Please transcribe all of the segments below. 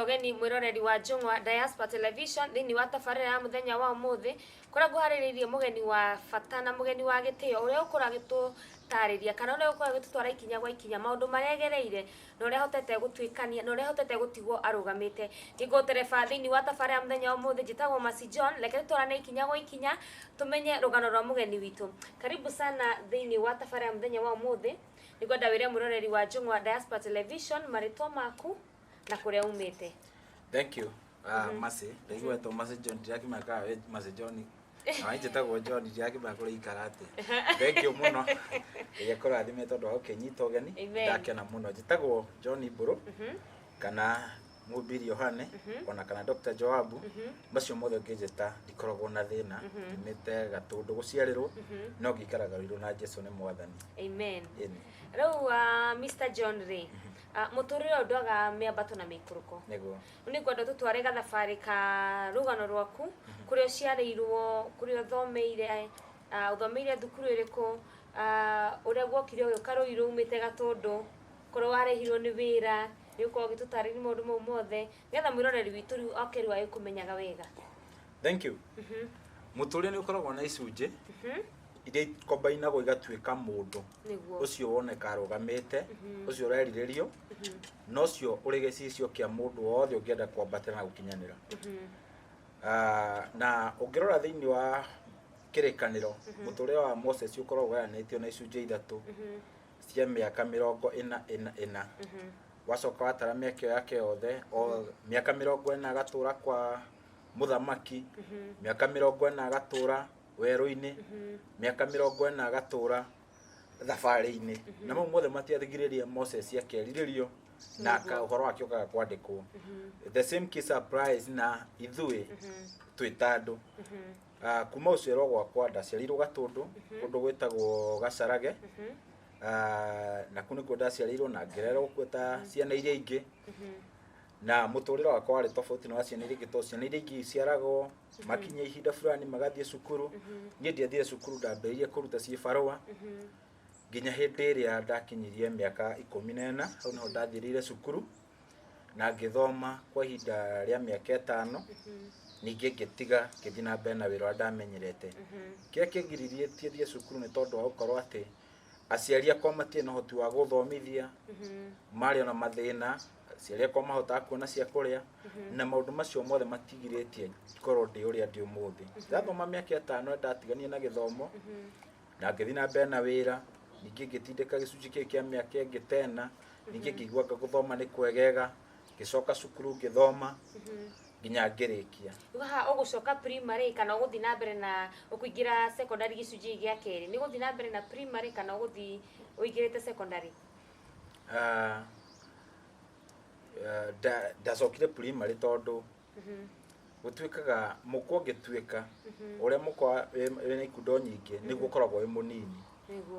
Ũgeni mwĩroreri wa Njũng'wa Diaspora Television thĩinĩ wa tabarĩra ya mũthenya wa ũmũthĩ, kũrĩa ngũharĩrĩirie mũgeni wa bata na mũgeni wa gĩtĩo ũrĩa ũkũra agĩtũtarĩria kana ũrĩa ũkũra agĩtũtwara ikinya gwa ikinya maũndũ marĩa agereire na ũrĩa ahotete gũtuĩkania na ũrĩa ahotete gũtigwo arũgamĩte. Nĩngũtereba thĩinĩ wa tabarĩra ya mũthenya wa ũmũthĩ. Njĩtagwo Mercy John. Reke tũtwarane ikinya gwa ikinya tũmenye rũgano rwa mũgeni witũ. Karibu sana thĩinĩ wa tabarĩra ya mũthenya wa ũmũthĩ. Nĩngwenda wĩre mwĩroreri wa Njũng'wa Diaspora Television marĩtwa maku na kũrĩa umĩte. Thank you. Mercy, ndaigua wetwo Mercy John, ndirakĩmenya kana wĩ Mercy John. Na njĩtagwo John, ndirakĩmenya kũrĩa ikara atĩ. Thank you mũno. Ngai akũrathime tondũ wa gũkĩnyita ũgeni. Amen. Ndakena mũno. Njĩtagwo John Mbũrũ kana Mũhubiri Yohane ona kana Dr. Joabu. Macio mothe ũngĩnjĩta ndikoragwo na thĩna. Nyumĩte Gatũndũ gũciarĩrwo, no ngĩikaraga Ruiru na Jesu nĩ Mwathani. Amen. Ĩni. Rĩu Mr. John rĩ, mũtũrĩre ũyũ ndwaga mĩambato na mĩikũrũko. Nĩguo. Rĩu nĩngwenda tũtware gathabarĩ ka rũgano rwaku, kũrĩa ũciarĩirwo, kũrĩa ũthomeire, ũthomeire thukuru ĩrĩkũ, ũrĩa guokire ũgĩũka Ruiru umĩte Gatũndũ, kũrĩa warehirwo nĩ wĩra, nĩ ũkorwo ũgĩtũtarĩria maũndũ mau mothe, nĩgetha mwĩroreri witũ rĩu oke rĩu agĩkũmenyaga wega. Thank you. Mũtũrĩre nĩ ũkoragwo na icunjĩ iria ikombainagwo igatuĩka mũndũ ũcio woneka arũgamĩte, ũcio ũrerirĩrio, na ũcio ũrĩ gĩcicio kĩa mũndũ wothe ũngĩenda kwambatĩra na gũkinyanĩra. Na ũngĩrora thĩinĩ wa kĩrĩkanĩro, mũtũrĩre wa Moses ũkoragwo ũgayanĩtio na icunjĩ ithatũ cia mĩaka 40 ĩna ĩna. Wacoka watara mĩaka ĩyo yake yothe, o mĩaka 40 agatũra kwa mũthamaki, mĩaka 40 agatũra werũ-inĩ, mĩaka 40 agatũra thabarĩ-inĩ. Na mau mothe matiathigirĩria Moses akerirĩrio na ũhoro wake ũkaga kwandĩkwo. The same case applies na ithuĩ twĩ ta andũ. Kuma gũciarwo gwakwa, ndaciarĩirwo Gatũndũ, kũndũ gwĩtagwo Gacarage. Na kũu nĩkuo ndaciarĩirwo na ngĩrerwo kuo ta ciana iria ingĩ. Na mũtũrĩre wakwa warĩ tofauti na wa ciana iria ingĩ, tondũ ciana iria ingĩ iciaragwo makinya ihinda fulani magathiĩ cukuru. Niĩ ndiathire cukuru, ndambĩrĩirie kũruta cibarũa nginya hĩndĩ ĩrĩa ndakinyirie mĩaka 14. Hau nĩho ndathirĩire cukuru na ngĩthoma kwa ihinda rĩa mĩaka 5. Ningĩ ngĩtiga, ngĩthiĩ na mbere na wĩra ũrĩa ndamenyerete. Kĩrĩa kĩngiririe thiĩ cukuru nĩ tondũ wa gũkorwo atĩ aciari akwa matiarĩ na ũhoti wa gũthomithia, marĩ ona mathĩna, aciari akwa mahotaga kuona cia kũrĩa, na maũndũ macio mothe matigirĩtie ngorwo ndĩ ũrĩa ndĩ ũmũthĩ. Ndathoma mĩaka 5 ndatiganire na gĩthomo na ngĩthiĩ na mbere na wĩra. Ningĩ ngĩtindĩka gĩcunjĩ kĩu kĩa mĩaka ĩngĩ tena, ningĩ ngĩigua anga gũthoma nĩ kwegega, ngĩcoka cukuru ngĩthoma nginya ngĩrĩkia. Rĩu haha ũgũcoka primary kana ũgũthiĩ na mbere na ũkũingĩra secondary gĩcunjĩ gĩa kerĩ? Nĩ ũgũthiĩ na mbere na primary kana ũgũthiĩ ũingĩrĩte secondary? Ndacokire primary tondũ gũtuĩkaga mũkwa ũngĩtuĩka ũrĩa mũkwa wĩna ikundo nyingĩ nĩguo ũkoragwo wĩ mũnini.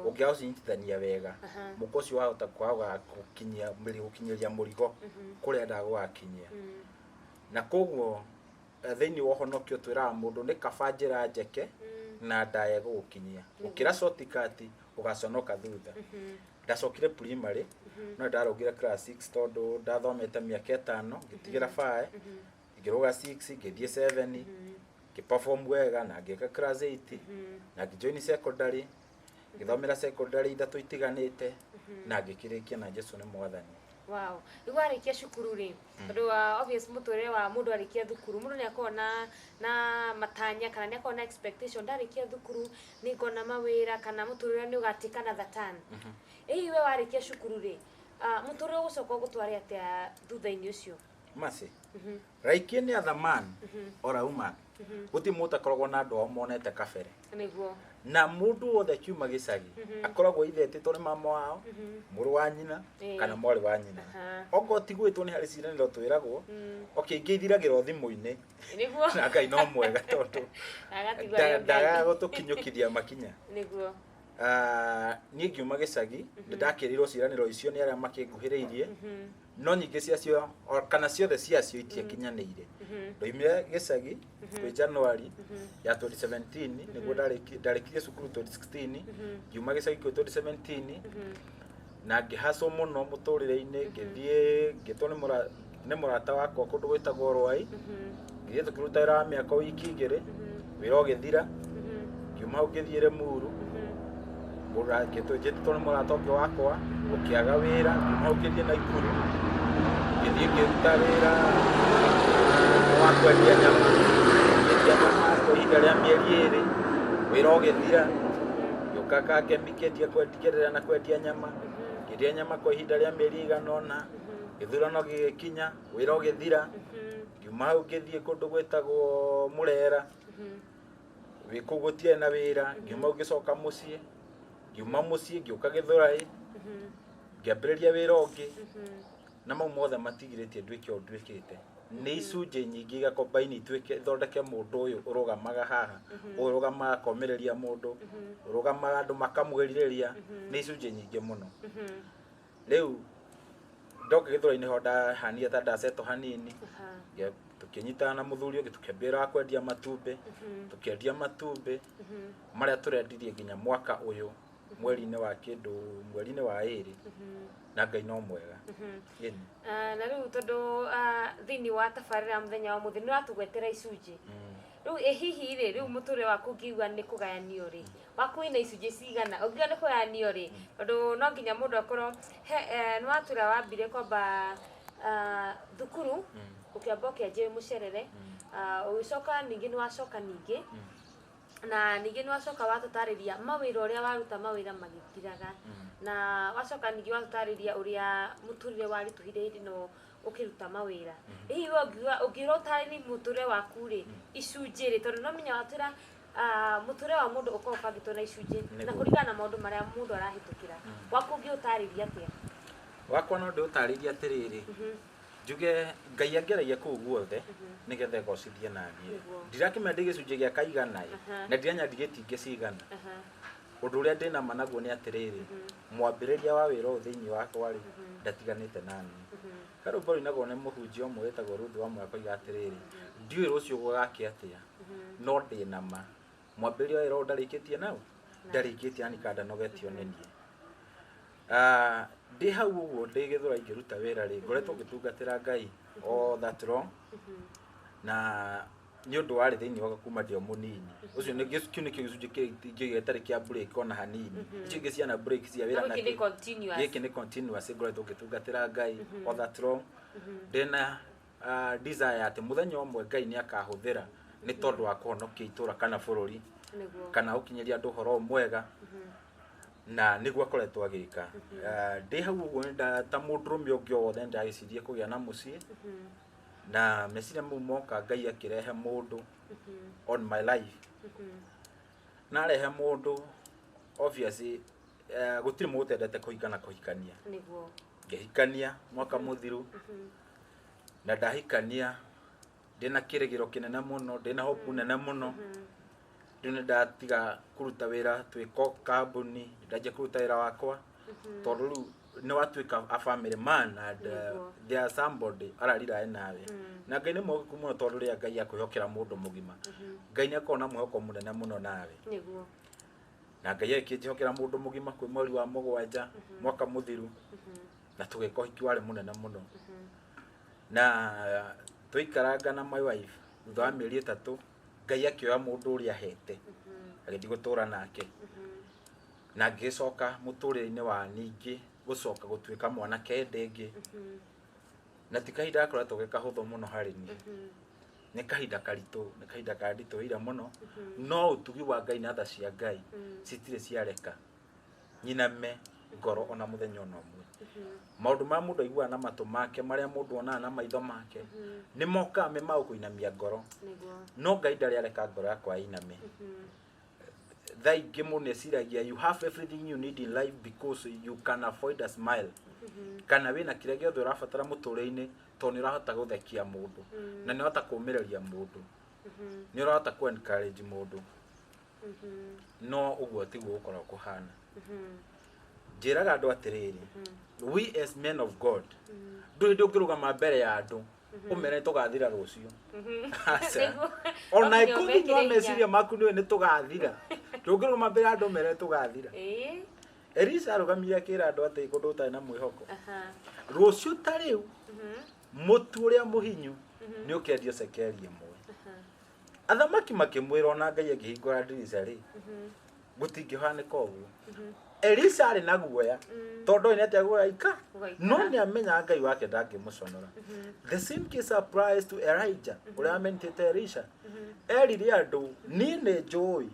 Ũngĩaga gũcinyitithania wega, mũkwa ũcio wahota kwaga gũkinyĩria mũrigo kũrĩa endaga gũgakinyia. Na koguo thĩinĩ wa ũhonokio twĩraga mũndũ nĩ kaba njĩra njeke na ndaya ĩgũgũkinyia gũkĩra shortcut ũgaconoka thutha. Ndacokire primary, no ndarũgire class 6 tondũ ndathomete mĩaka 5, ngĩtigĩra bae, ngĩrũga 6, ngĩthiĩ 7, ngĩperform wega na ngĩka class 8 na ngĩjoin secondary, ngĩthomera secondary ithatũ itiganĩte na ngĩkĩrĩkia na Jesu nĩ Mwathani. Wow. Rĩu warĩkia cukuru rĩ, tondũ wa obvious mũtũrĩre wa mũndũ arĩkia thukuru, mũndũ nĩ akoragwo na matanya kana nĩ akoragwo na expectation, ndarĩkia thukuru nĩ ngona mawĩra kana mũtũrĩre nĩ ũgatuĩka na thatan. Ĩ we warĩkia cukuru rĩ, mũtũrĩre ũgũcoka ũgũtware atĩa thutha-inĩ ũcio? Mercy, like any other man or a woman, gũtirĩ mũndũ ũtakoragwo na andũ ao monete kabere. Na mũndũ wothe akiuma gĩcagi akoragwo ithetĩtwo nĩ mama wao, mũrũ wa nyina kana mwarĩ wa nyina. Okorwo ti gwĩtwo nĩ harĩ ciĩranĩro twĩragwo, okay, ingĩ ithiragĩra o thimũ-inĩ. Na Ngai no mwega tondũ Agatigwo arĩ Ngai. Ndagaga gũtũkinyũkithia makinya. Niĩ ngiuma gĩcagi, nĩ ndakĩrĩirwo ciĩranĩro icio nĩ arĩa makĩnguhĩrĩirie, no nyingĩ ciacio kana ciothe ciacio itiakinyanĩire. Ndoimire gĩcagi kwĩ January ya 2017, nĩguo ndarĩkirie cukuru 2016, ngiuma gĩcagi kwĩ 2017 na ngĩhacwo mũno mũtũrĩre-inĩ, ngĩthiĩ ngĩtwo nĩ mũra Nĩ mũrata wakwa kũndũ gwĩtagwo Rwai. Ngĩthiĩ tũkĩruta wĩra wa mĩaka wiki 2, wĩra ũgĩthira. Ngiuma hau ngĩthiĩ Limuru, njĩtĩtwo nĩ mũrata ũngĩ wakwa, gũkĩaga wĩra. Ngiuma hau ngĩthiĩ Naikuru, ngĩthiĩ ngĩruta wĩra wa kwendia nyama. Ngĩendia nyama kwa ihinda rĩa mĩeri 2, wĩra ũgĩthira. Ngĩũka Kangemi ngĩendia ngĩenderea na kwendia nyama. Ngĩendia nyama kwa ihinda rĩa mĩeri ĩigana ũna. Gĩthurano gĩgĩkinya, wĩra ũgĩthira. Ngiuma hau ngĩthiĩ kũndũ gwĩtagwo Mũrera, wĩ kũu gũtiarĩ na wĩra. Ngiuma hau ngĩcoka mũciĩ, ngiuma mũciĩ ngĩũka Gĩthũrai, ngĩambĩrĩria wĩra ũngĩ. Na mau mothe matigirĩtie nduĩke ũũ nduĩkĩte. Nĩ icunjĩ nyingĩ igakombaini ituĩke ithondeke mũndũ ũyũ ũrũgamaga haha, ũrũgamaga akomĩrĩria mũndũ, ũrũgamaga andũ makamwĩrirĩria. Nĩ icunjĩ nyingĩ mũno. Rĩu ndoka Gĩthũrai nĩho ndahanire ta ndasetwo hanini. Tũkĩnyitana na mũthuri ũngĩ, tũkĩambia wĩra wa kwendia matumbĩ. Tũkĩendia matumbĩ marĩa tũrendirie nginya mwaka ũyũ mweri-inĩ wa kĩndũ, mweri-inĩ wa 2, na Ngai no mwega. Ĩni. Na rĩu tondũ thĩinĩ wa tabarĩra ya mũthenya wa mũthĩ nĩ ũratũgwetera icunjĩ, rĩu ĩ hihi rĩ, rĩu mũtũrĩre waku ũngiuga nĩ kũgayanio rĩ, waku wĩna icunjĩ cigana ũngiuga nĩ kũgayanio rĩ? Tondũ no nginya mũndũ akorwo he nĩ watwĩra wambire kwamba thukuru, ũkĩamba ũkĩanjia wĩ mũcerere, ũgĩcoka ningĩ nĩ wacoka ningĩ, na ningĩ nĩ wacoka watũtarĩria mawĩra ũrĩa waruta, mawĩra magĩthiraga, na wacoka ningĩ watũtarĩria ũrĩa mũtũrĩre waritũhire hĩndĩ ĩno ũkĩruta mawĩra. Hihi we ũngiuga, ũngĩũra ũtarĩrie mũtũrĩre waku rĩ, icunjĩ rĩ, tondũ no menya watwĩra mũtũrĩre wa mũndũ ũkoragwo ũbangĩtwo na icunjĩ na kũringana na maũndũ marĩa mũndũ arahĩtũkĩra, waku ũngĩũtarĩria atĩa? Wakwa no ndĩũtarĩrie atĩrĩrĩ, njuge Ngai angeragia kũu guothe nĩgetha egocithie naniĩ. Ndirakĩmenya ndĩ gĩcunjĩ gĩa kaigana ĩ, na ndiramenya ndigĩtie cigana. Ũndũ ũrĩa ndĩna ma naguo nĩ atĩrĩrĩ, mwambĩrĩria wa wĩra ũyũ thĩinĩ wakwa rĩ, ndatiganĩte naniĩ. He rwĩmbo rũinagwo nĩ mũhunjia ũmwe wĩtagwo Ruth wa Mwea, akoiga atĩrĩrĩ, ndiũĩ rũciũ gũgakĩa atĩa, no ndĩna ma mwambĩrĩria wa wĩra ũyũ ndarĩkĩtie nau, ndarĩkĩtie yani kana ndanogetio nĩ niĩ. Ndĩ hau ũguo ndĩ Gĩthũrai ngĩruta wĩra rĩ, ngoretwo ngĩtungatĩra Ngai all that long, na nĩ ũndũ warĩ thĩinĩ wakwa kuma ndĩ o mũnini. Ũcio nĩ kĩu nĩkĩo gĩcunjĩ kĩrĩa ingĩuga gĩtarĩ kĩa break ona hanini. Icio ingĩ ciana break cia wĩra na gĩkĩ nĩ continuous. Gĩkĩ nĩ continuous, ngoretwo ngĩtungatĩra Ngai all that long. Ndĩna desire atĩ mũthenya ũmwe Ngai nĩ akahũthĩra nĩ tondũ wa kũhonokia itũra kana bũrũri, kana gũkinyĩria andũ ũhoro mwega, na nĩguo akoretwo agĩka. Ndĩ hau ũguo ta mũndũrũme ũngĩ o wothe nĩndagĩcirie kũgĩa na mũciĩ, na meciria mau moka Ngai akĩrehe mũndũ on my life. Na arehe mũndũ, obviously gũtirĩ mũndũ ũtendete kũhika na kũhikania. Ngĩhikania mwaka mũthiru, na ndahikania ndĩna kĩrĩgĩro kĩnene mũno, ndĩna hope nene mũno. Rĩu nĩ ndatiga kũruta wĩra twĩ kambuni, ndanjia kũruta wĩra wakwa, tondũ rĩu nĩ watuĩka a family man and there are somebody ararira nawe. Na Ngai nĩ mwĩhokeku mũno, tondũ rĩrĩa Ngai akwĩhokera mũndũ mũgima, Ngai nĩ akoragwo na mwĩhoko mũnene mũno nawe. Na Ngai agĩkĩnjĩhokera mũndũ mũgima kwĩ mweri wa 7 mwaka mũthiru, na tũgĩka ũhiki warĩ mũnene mũno. Na twaikaranga na my wife, thutha wa mĩeri 3 Ngai akĩoya mũndũ ũrĩa ahete agĩthiĩ gũtũra nake, na ngĩgĩcoka mũtũrĩre-inĩ wa ningĩ gũcoka gũtuĩka mwanake hĩndĩ ĩngĩ. Na ti kahinda gakoretwo ge kahũthũ mũno harĩ niĩ, nĩ kahinda karitũ, nĩ kahinda kanditũhĩire mũno, no ũtugi wa Ngai na tha cia Ngai citirĩ ciareka nyiname ngoro ona mũthenya ona ũmwe. Maũndũ marĩa mũndũ aiguaga na matũ make, marĩa mũndũ onaga na maitho make, nĩ mokaga me ma gũkũinamia ngoro, no Ngai ndarĩ areka ngoro yakwa ĩiname. Thaa ingĩ mũndũ eciragia you have everything you need in life because you can avoid a smile, kana wĩna kĩrĩa gĩothe ũrabatara mũtũrĩre-inĩ tondũ nĩ ũrahota gũthekia mũndũ, na nĩ ũrahota kũũmĩrĩria mũndũ, nĩ ũrahota kũ encourage mũndũ. No ũguo tiguo gũkoragwo kũhana. Njĩraga andũ atĩrĩrĩ, we as men of God, ndũrĩ hĩndĩ ũngĩrũgama mbere ya andũ ũmere tũgathira rũciũ. Aca. Ona No nginya ĩkũu thĩinĩ wa ũmekĩre meciria hinya. maku nĩũĩ nĩ tũgathira, ndũngĩrũgama mbere ya andũ ũmere tũgathira. Elisha arũgamire akĩra andũ atĩ kũndũ gũtarĩ na mwĩhoko, rũciũ ta rĩu. Mũtu ũrĩa mũhinyu nĩ ũkendio cekeri 1. Athamaki makĩmwĩra ona Ngai angĩhingũra ndirica rĩ, gũtingĩhanĩka ũguo. Elisha arĩ na guoya tondũ oĩ nĩ atĩa gũgaika, no nĩ amenyaga Ngai wake ndangĩmũconora. The same case applies to Elijah ũrĩa wamenyitĩte Elisha. Erire andũ, niĩ nĩ njũĩ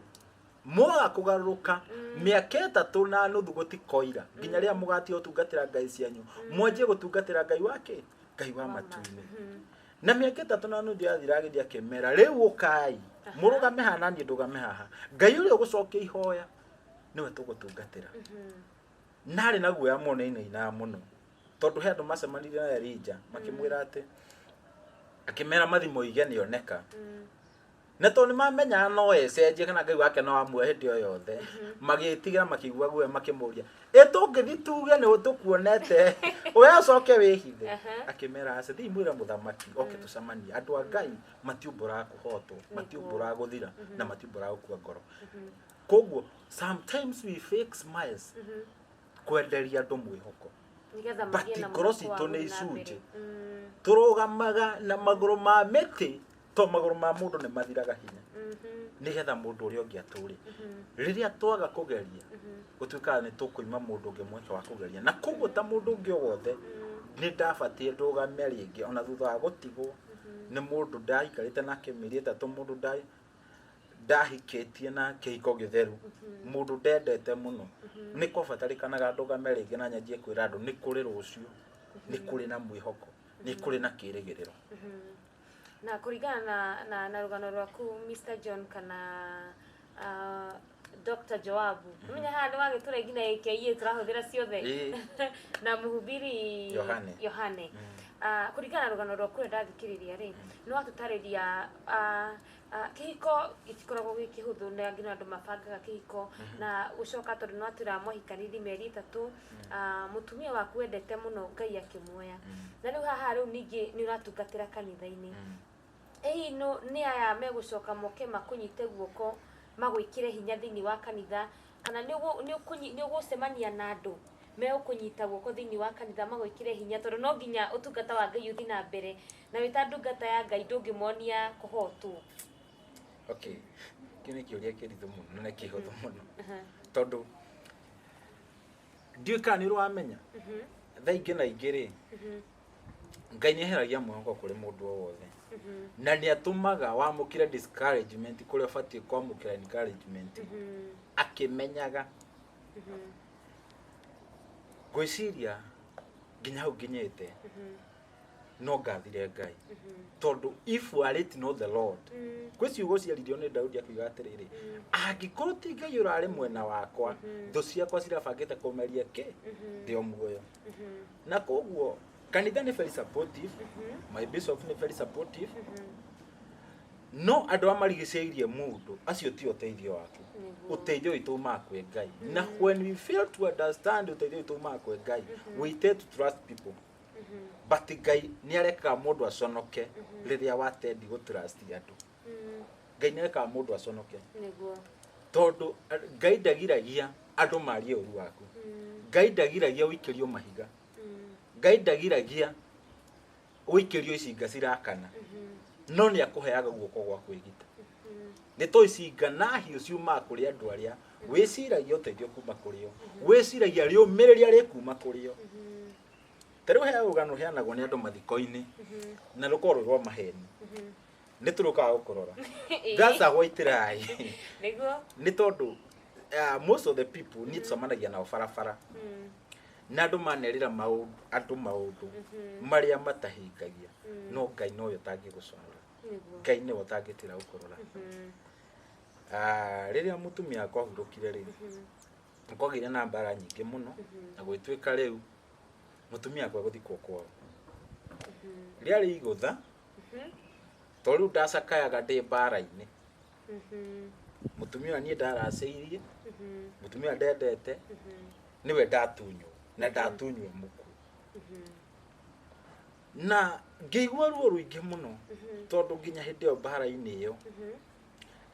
mwaga kũgarũrũka mĩaka 3.5 gũtikoira nginya rĩrĩa mũgatiga gũtungatĩra ngai cianyu, mwanjie gũtungatĩra Ngai wake, Ngai wa matu-inĩ. Na mĩaka 3.5 yathira, agĩthiĩ akĩmera, rĩu ũkai mũrũgame haha na niĩ ndũgame haha, Ngai ũrĩa ũgũcokia ihoya nĩwe tũgũtungatĩra. Na arĩ na guoya mũno, nĩainainaga mũno, tondũ he andũ macemanirie na Elijah makĩmwĩra atĩ, akĩmera mathi moige nĩoneka, na tondũ nĩ mamenyaga no ecenjie kana Ngai wake no amue hĩndĩ o yothe, magĩtigĩra, makĩigua guoya, makĩmũria, ĩ tũngĩthi tuge nĩ tũkuonete, we ũcoke wĩhithe? Akĩmera, aca, thiĩ mwĩre mũthamaki oke tũcemanie. Andũ a Ngai matiumbũraga kũhotwo, matiumbũraga gũthira, na matiumbũraga gũkua ngoro. Koguo sometimes we fake smiles kwenderia andũ mwĩhoko, nĩgetha but magĩe na ngoro mwĩhoko wa citũ nĩ gũthiĩ na mbere. icunjĩ. Tũrũgamaga na magũrũ ma mĩtĩ to magũrũ ma mũndũ nĩ mathiraga hinya, nĩgetha mũndũ ũrĩa ũngĩ atũre. Rĩrĩa twaga kũgeria, gũtuĩkaga nĩ tũkũima mũndũ ũngĩ mweke wa kũgeria. Na koguo ta mũndũ ũngĩ o wothe, nĩ ndabatie ndũgame rĩngĩ ona thutha wa gũtigwo nĩ mũndũ ndaikarĩte nake mĩeri 3, mũndũ ndahikĩtie na kĩhiko gĩtheru, mũndũ ndendete mũno. Nĩ kwabatarĩkanaga ndũgame rĩngĩ na nyanjie kwĩra andũ nĩ kũrĩ rũciũ, nĩ kũrĩ na mwĩhoko, nĩ kũrĩ na kĩrĩgĩrĩro. Na kũringana na rũgano rwaku, Mr John kana Dr Joabu, menya haha nĩ wagĩtũra nginya AKA tũrahũthĩra ciothe, na mũhubiri Yohane. Yohane. Kũringana na rũgano rwaku ũrĩa ndathikĩrĩria rĩ, nĩ watũtarĩria kĩhiko gĩtikoragwo gĩ kĩhũthũ, na nginya andũ mabangaga kĩhiko na gũcoka, tondũ nĩ watwĩra mwahikanirie mĩeri 3, mũtumia waku wendete mũno Ngai akĩmuoya, na rĩu haha rĩu ningĩ nĩ ũratungatĩra kanitha-inĩ. Ĩ no nĩ aya megũcoka moke makũnyite guoko, magwĩkĩre hinya thĩinĩ wa kanitha, kana nĩ ũgũcemania na andũ megũkũnyita guoko thĩinĩ wa kanitha magwĩkĩre hinya, tondũ no nginya ũtungata wa Ngai ũthiĩ na mbere, na wĩ ta ndungata ya Ngai ndũngĩmonia kũhotwo? Okay, kĩu nĩ kĩũria kĩritũ mũno na nĩ kĩhũthũ mũno, tondũ ndiũĩ kana nĩ ũrĩ wamenya, thaa ingĩ na ingĩ rĩ, Ngai nĩ eheragia mwĩhoko kũrĩ mũndũ o wothe, na nĩ atũmaga wamũkĩre discouragement kũrĩa ũbatiĩ kwamũkĩra encouragement, akĩmenyaga. Ngwĩciria nginya hau nginyĩte no ngathire Ngai, tondũ if were it not the Lord, gwĩ ciugo ciaririo nĩ Daudi akiuga atĩrĩrĩ, angĩkorwo ti Ngai ũrarĩ mwena wakwa, thũ ciakwa cirabangĩte kũmeria kĩ ndĩ o muoyo. Na koguo kanitha nĩ very supportive, my bishop nĩ very supportive, no andũ a marigicĩirie mũndũ acio ti ũteithio waku. Ũteithio witũ umaga kwĩ Ngai, na when we fail to understand ũteithio witũ umaga kwĩ Ngai, we tend to trust people, but Ngai nĩ arekaga mũndũ aconoke rĩrĩa watendi gũtrust andũ. Ngai nĩ arekaga mũndũ aconoke, tondũ Ngai ndagiragia andũ marie ũru waku, Ngai ndagiragia ũikĩrio mahiga, Ngai ndagiragia ũikĩrio icinga cirakana, no nĩ akũheaga guoko gwa kwĩgita. Nĩ to icinga na hiũ ciumaga kũrĩ andũ arĩa wĩciragia ũteithio kuma kũrĩ o, wĩciragia rĩũmĩrĩria rĩkuma kũrĩ o. Ta rĩu he rũgano rũheanagwo nĩ andũ mathiko-inĩ na rũkorwo rwĩ rwa maheni, nĩ tũrũkaga gũkũrora. That's a white lie. Nĩ tondũ most of the people niĩ tũcemanagia nao barabara, na andũ manerĩra maũndũ andũ maũndũ marĩa matahingagia, no Ngai nowe ũtangĩgũconora. Ngai nĩwe ũtangĩtĩra gũkũrora. Ah, rĩrĩa mũtumia wakwa ahurũkire rĩ, kwagĩire na mbara nyingĩ mũno, na gwĩtuĩka rĩu mũtumia wakwa gũthikwo kwao rĩarĩ igũtha, to rĩu ndacakayaga ndĩ mbara-inĩ. Mũtumia ũrĩa niĩ ndaracĩirie, mũtumia ũrĩa ndendete, nĩwe ndatunywo na ndatunywo muku, na ngĩigua ruo rũingĩ mũno, tondũ nginya hĩndĩ ĩyo mbara-inĩ ĩyo,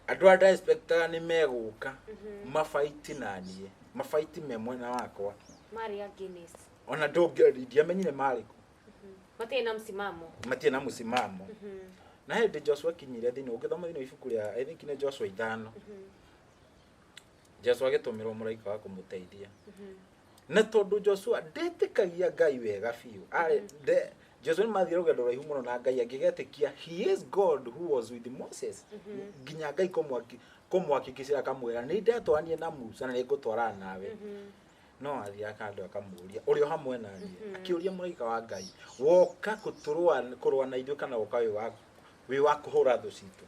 andũ arĩa ndaexpectaga nĩ megũka mabaiti na niĩ, mabaiti me mwena wakwa, marĩ a Guinness. Ona ndũngĩ ndiamenyire marĩ kũ. Matirĩ na msimamo. Matirĩ na mũsimamo. Na hĩndĩ Joshua akinyire thĩinĩ, ũngĩthoma thĩinĩ wa ibuku rĩa, I think nĩ Joshua 5, Joshua agĩtũmĩrwo mũraika wa kũmũteithia, na tondũ Joshua ndetĩkagia Ngai wega biũ, arĩ Joshua nĩ mathiĩ rũgendo rũraihu mũno na Ngai angĩgetĩkia he is God who was with Moses, nginya Ngai kũmwakikicĩra akamwĩra nĩ ndatwaranie na Musa na nĩ ngũtwarana nawe. No athiĩ akandũ akamũria ũrĩa o hamwe na niĩ, akĩũria mũraika wa Ngai, woka kũtũrũa kũrũa na ithuĩ kana woka wĩ wa kũhũra thũ citũ?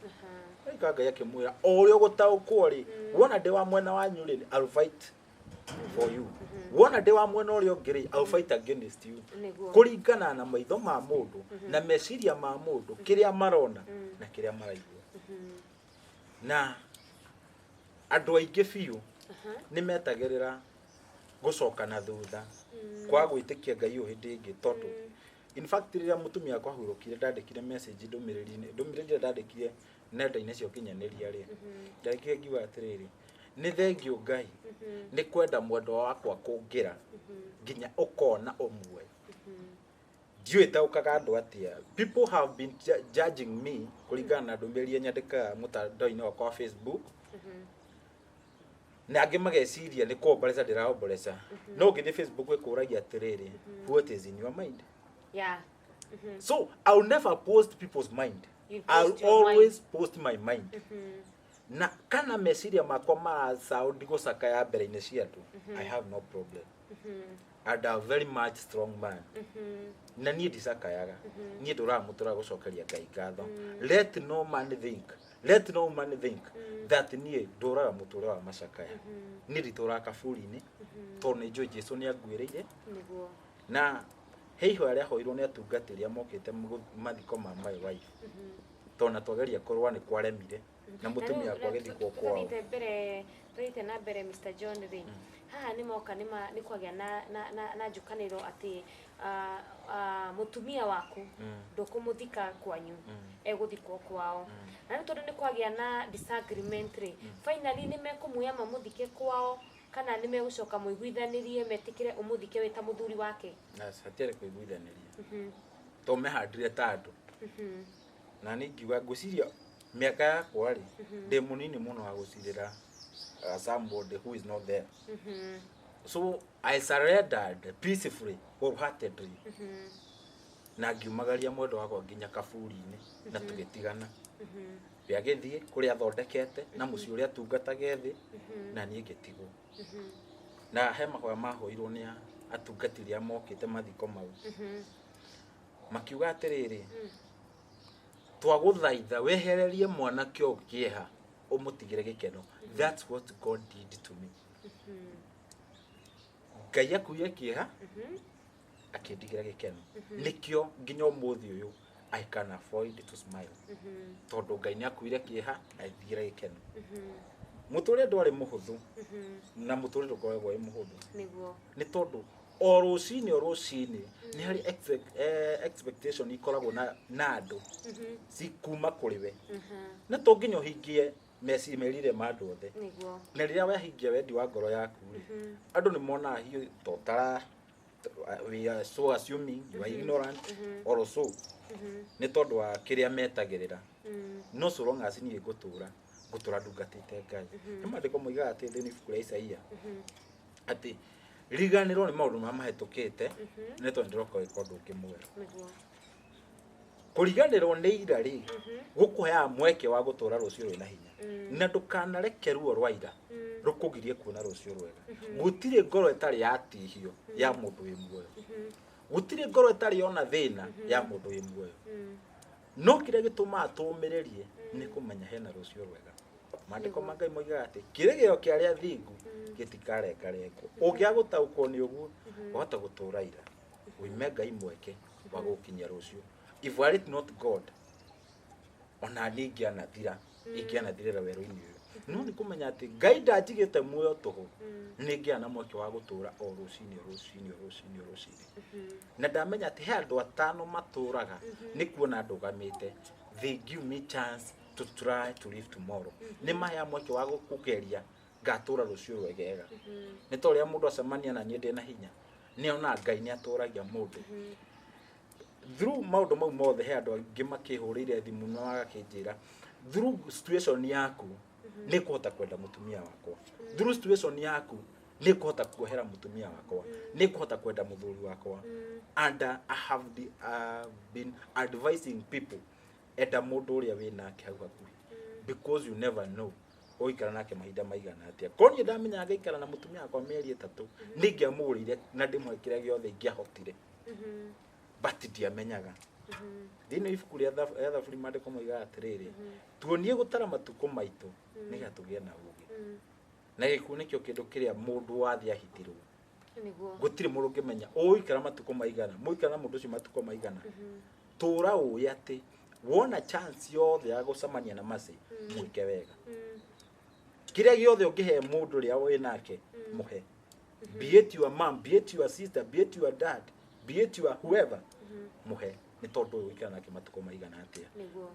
Mũraika wa Ngai akĩmwĩra, o ũrĩa ũgũtaũkwo rĩ, wona ndĩ wa mwena wanyu rĩ, I'll fight for you, wona ndĩ wa mwena ũrĩa ũngĩ rĩ, I'll fight against you. Kũringana na maitho ma mũndũ na meciria ma mũndũ, kĩrĩa marona na kĩrĩa maraigua. Na andũ aingĩ biũ nĩ metagĩrĩra gũcoka na thutha kwaga gwĩtĩkia Ngai ũyũ hĩndĩ ĩngĩ, tondũ in fact rĩrĩa mũtumia wakwa ahurũkire, ndandĩkire message ndũmĩrĩri-inĩ, ndũmĩrĩri ĩrĩa ndandĩkire nenda-inĩ cia ũkinyanĩria rĩ, ndandĩkire ngiuga atĩrĩrĩ, nĩ thengiũ Ngai nĩ kwenda mwendwa wakwa kũngĩra nginya ũkona ũmwe. Ndiũĩ taũkaga andũ atĩa. People have been judging me kũringana na ndũmĩrĩri iria nyandĩkaga mũtandao-inĩ wakwa wa Facebook, na angĩ mageciria nĩ kuomboreca ndĩraomboreca, no ũngĩthiĩ Facebook ĩkũragia atĩrĩrĩ, "What is in your mind?" So I'll never post people's mind. You I'll post your always post my mind, na kana meciria makwa marasound gũcakaya mbere-inĩ cia andũ, I have no problem and I'm very much strong man. Na niĩ ndicakayaga, niĩ ndũraga mũtũra gũcokeria Ngai ngatho. Let no man think, let no man think that niĩ ndũraga mũtũrĩre wa macakaya. Niĩ nditũraga kaburi-inĩ tondũ nĩ njũĩ Jesu nĩ anguĩrĩire. Na he ihoya rĩahoirwo nĩ atungatĩri arĩa mokĩte mathiko ma my wife, tondũ na twageria kũrũa nĩ kwaremire na mũtumia wakwa agĩthikwo kwao. Tuthiĩte na mbere, Mr John rĩ, haha nĩ moka nĩ kwagĩa na njũkanĩro atĩ mũtumia waku ndũkũmũthika kwanyu, egũthikwo kwao. Na rĩu tondũ nĩ kwagĩa na disagreement rĩ, finally nĩ mekũmuoya mamũthike kwao kana nĩ megũcoka mũiguithanĩrie metĩkĩre ũmũthike wĩ ta mũthuri wake? Na hatiarĩ kũiguithanĩria tondũ mehandire ta andũ, na nĩ ingiuga ngwĩciria mĩaka yakwa rĩ, ndĩ mũnini mũno wa gũcirĩra somebody who is not there. So I surrendered peacefully, wholeheartedly, na ngiumagaria mwendwa wakwa nginya kaburi-inĩ na tũgĩtigana. We agĩthiĩ kũrĩa athondekete na mũciĩ ũrĩa atungatage thĩ, na niĩ ngĩtigwo. Na he mahoya mahoirwo nĩ atungati arĩa mokĩte mathiko mau, makiuga atĩrĩrĩ, twagũthaitha wehererie mwanake ũyũ kĩeha, ũmũtigĩre gĩkeno. That's what God did to me. Ngai akuire kĩeha akĩndigĩra gĩkeno. Nĩkĩo nginya ũmũthĩ ũyũ I can afford to smile, tondũ Ngai nĩ akuire kĩeha agĩndigĩra gĩkeno. Mũtũrĩre ndwarĩ mũhũthũ na mũtũrĩre ndũkoragwo wĩ mũhũthũ, nĩ tondũ o rũcinĩ o rũcinĩ nĩ harĩ expectation ikoragwo na andũ cikuma kũrĩ we, na to nginya ũhingie meciria ma andũ othe. Na rĩrĩa wehingia wendi wa ngoro yaku rĩ, andũ nĩ monaga hiũ to tara we are so assuming you are ignorant or so, nĩ tondũ wa kĩrĩa metagĩrĩra. No so long as niĩ ngũtũra ndungatĩte Ngai, nĩ maandĩko moigaga atĩ thĩinĩ ibuku rĩa Isaia atĩ riganĩrwo nĩ maũndũ marĩa mahĩtũkĩte, nĩ tondũ ndĩroka gwĩka ũndũ ũngĩ mwerũ. Kũriganĩrwo nĩ ira rĩ, gũkũheaga mweke wa gũtũra rũciũ rwĩna hinya, na ndũkanareke ruo rwa ira rũkũgirie kuona rũciũ rwega. Gũtirĩ ngoro ĩtarĩ yatihio ya mũndũ wĩ muoyo, gũtirĩ ngoro ĩtarĩ yona thĩna ya mũndũ wĩ muoyo, no kĩrĩa gĩtũmaga tũũmĩrĩrie nĩ kũmenya hena rũciũ rwega. Maandĩko ma Ngai moigaga atĩ kĩrĩgĩro kĩa arĩa athingu gĩtikarengarengwo. Ũngĩaga gũtaũkwo nĩ ũguo, wahota gũtũra ira ũime Ngai mweke wa gũgũkinyia rũciũ. If were it not God, ona niĩ ingĩanathira, ingĩanathirĩra werũ-inĩ ũyũ, no nĩ kũmenya atĩ Ngai ndanjigĩte muoyo tũhũ, nĩ ngĩa na mweke wa gũtũra o rũcinĩ o rũcinĩ o rũcinĩ o rũcinĩ. Na ndamenya atĩ he andũ atano matũraga nĩ kuona ndũgamĩte. They give me chance to try to live tomorrow. Nĩ mahea mweke wa kũgeria ngatũra rũciũ rwegega, nĩ ta ũrĩa mũndũ acemania na niĩ ndĩ na hinya, nĩ ona Ngai nĩ atũragia mũndũ. Through maũndũ mau mothe, he andũ angĩ makĩhũrĩire thimũ na magakĩnjĩra, through situation yaku nĩ ngũhota kwenda mũtumia wakwa, through situation yaku nĩ ngũhota kuohera mũtumia wakwa, nĩ ngũhota kwenda mũthuri wakwa. And I have been advising people, enda mũndũ ũrĩa wĩ nake hau hakuhĩ, because you never know ũgũikara nake mahinda maigana atĩa. Korwo niĩ ndamenyaga ngaikara na mũtumia wakwa mĩeri 3, nĩ ingĩamũgũrĩire na ndĩmũhe kĩrĩa gĩothe ingĩahotire, but ndiamenyaga. Thĩinĩ wa ibuku rĩa Thaburi, maandĩko moigaga atĩrĩrĩ, tuonie gũtara matukũ maitũ nĩgetha tũgĩe na ũũgĩ. Na gĩkuũ nĩkĩo kĩndũ kĩrĩa mũndũ wathiĩ ahitirwo. Gũtirĩ mũndũ ũngĩmenya ũgũikara matukũ maigana, mũikara na mũndũ ũcio matukũ maigana. Tũra ũĩ atĩ wona chance yothe ya gũcemania na Mercy, mwĩke wega. Kĩrĩa gĩothe ũngĩhe mũndũ ũrĩa wĩ nake, mũhe, be it your mom, be it your sister, be it your dad, be it your whoever, mũhe, nĩ tondũ ũyũ ũikara nake matukũ maigana atĩa.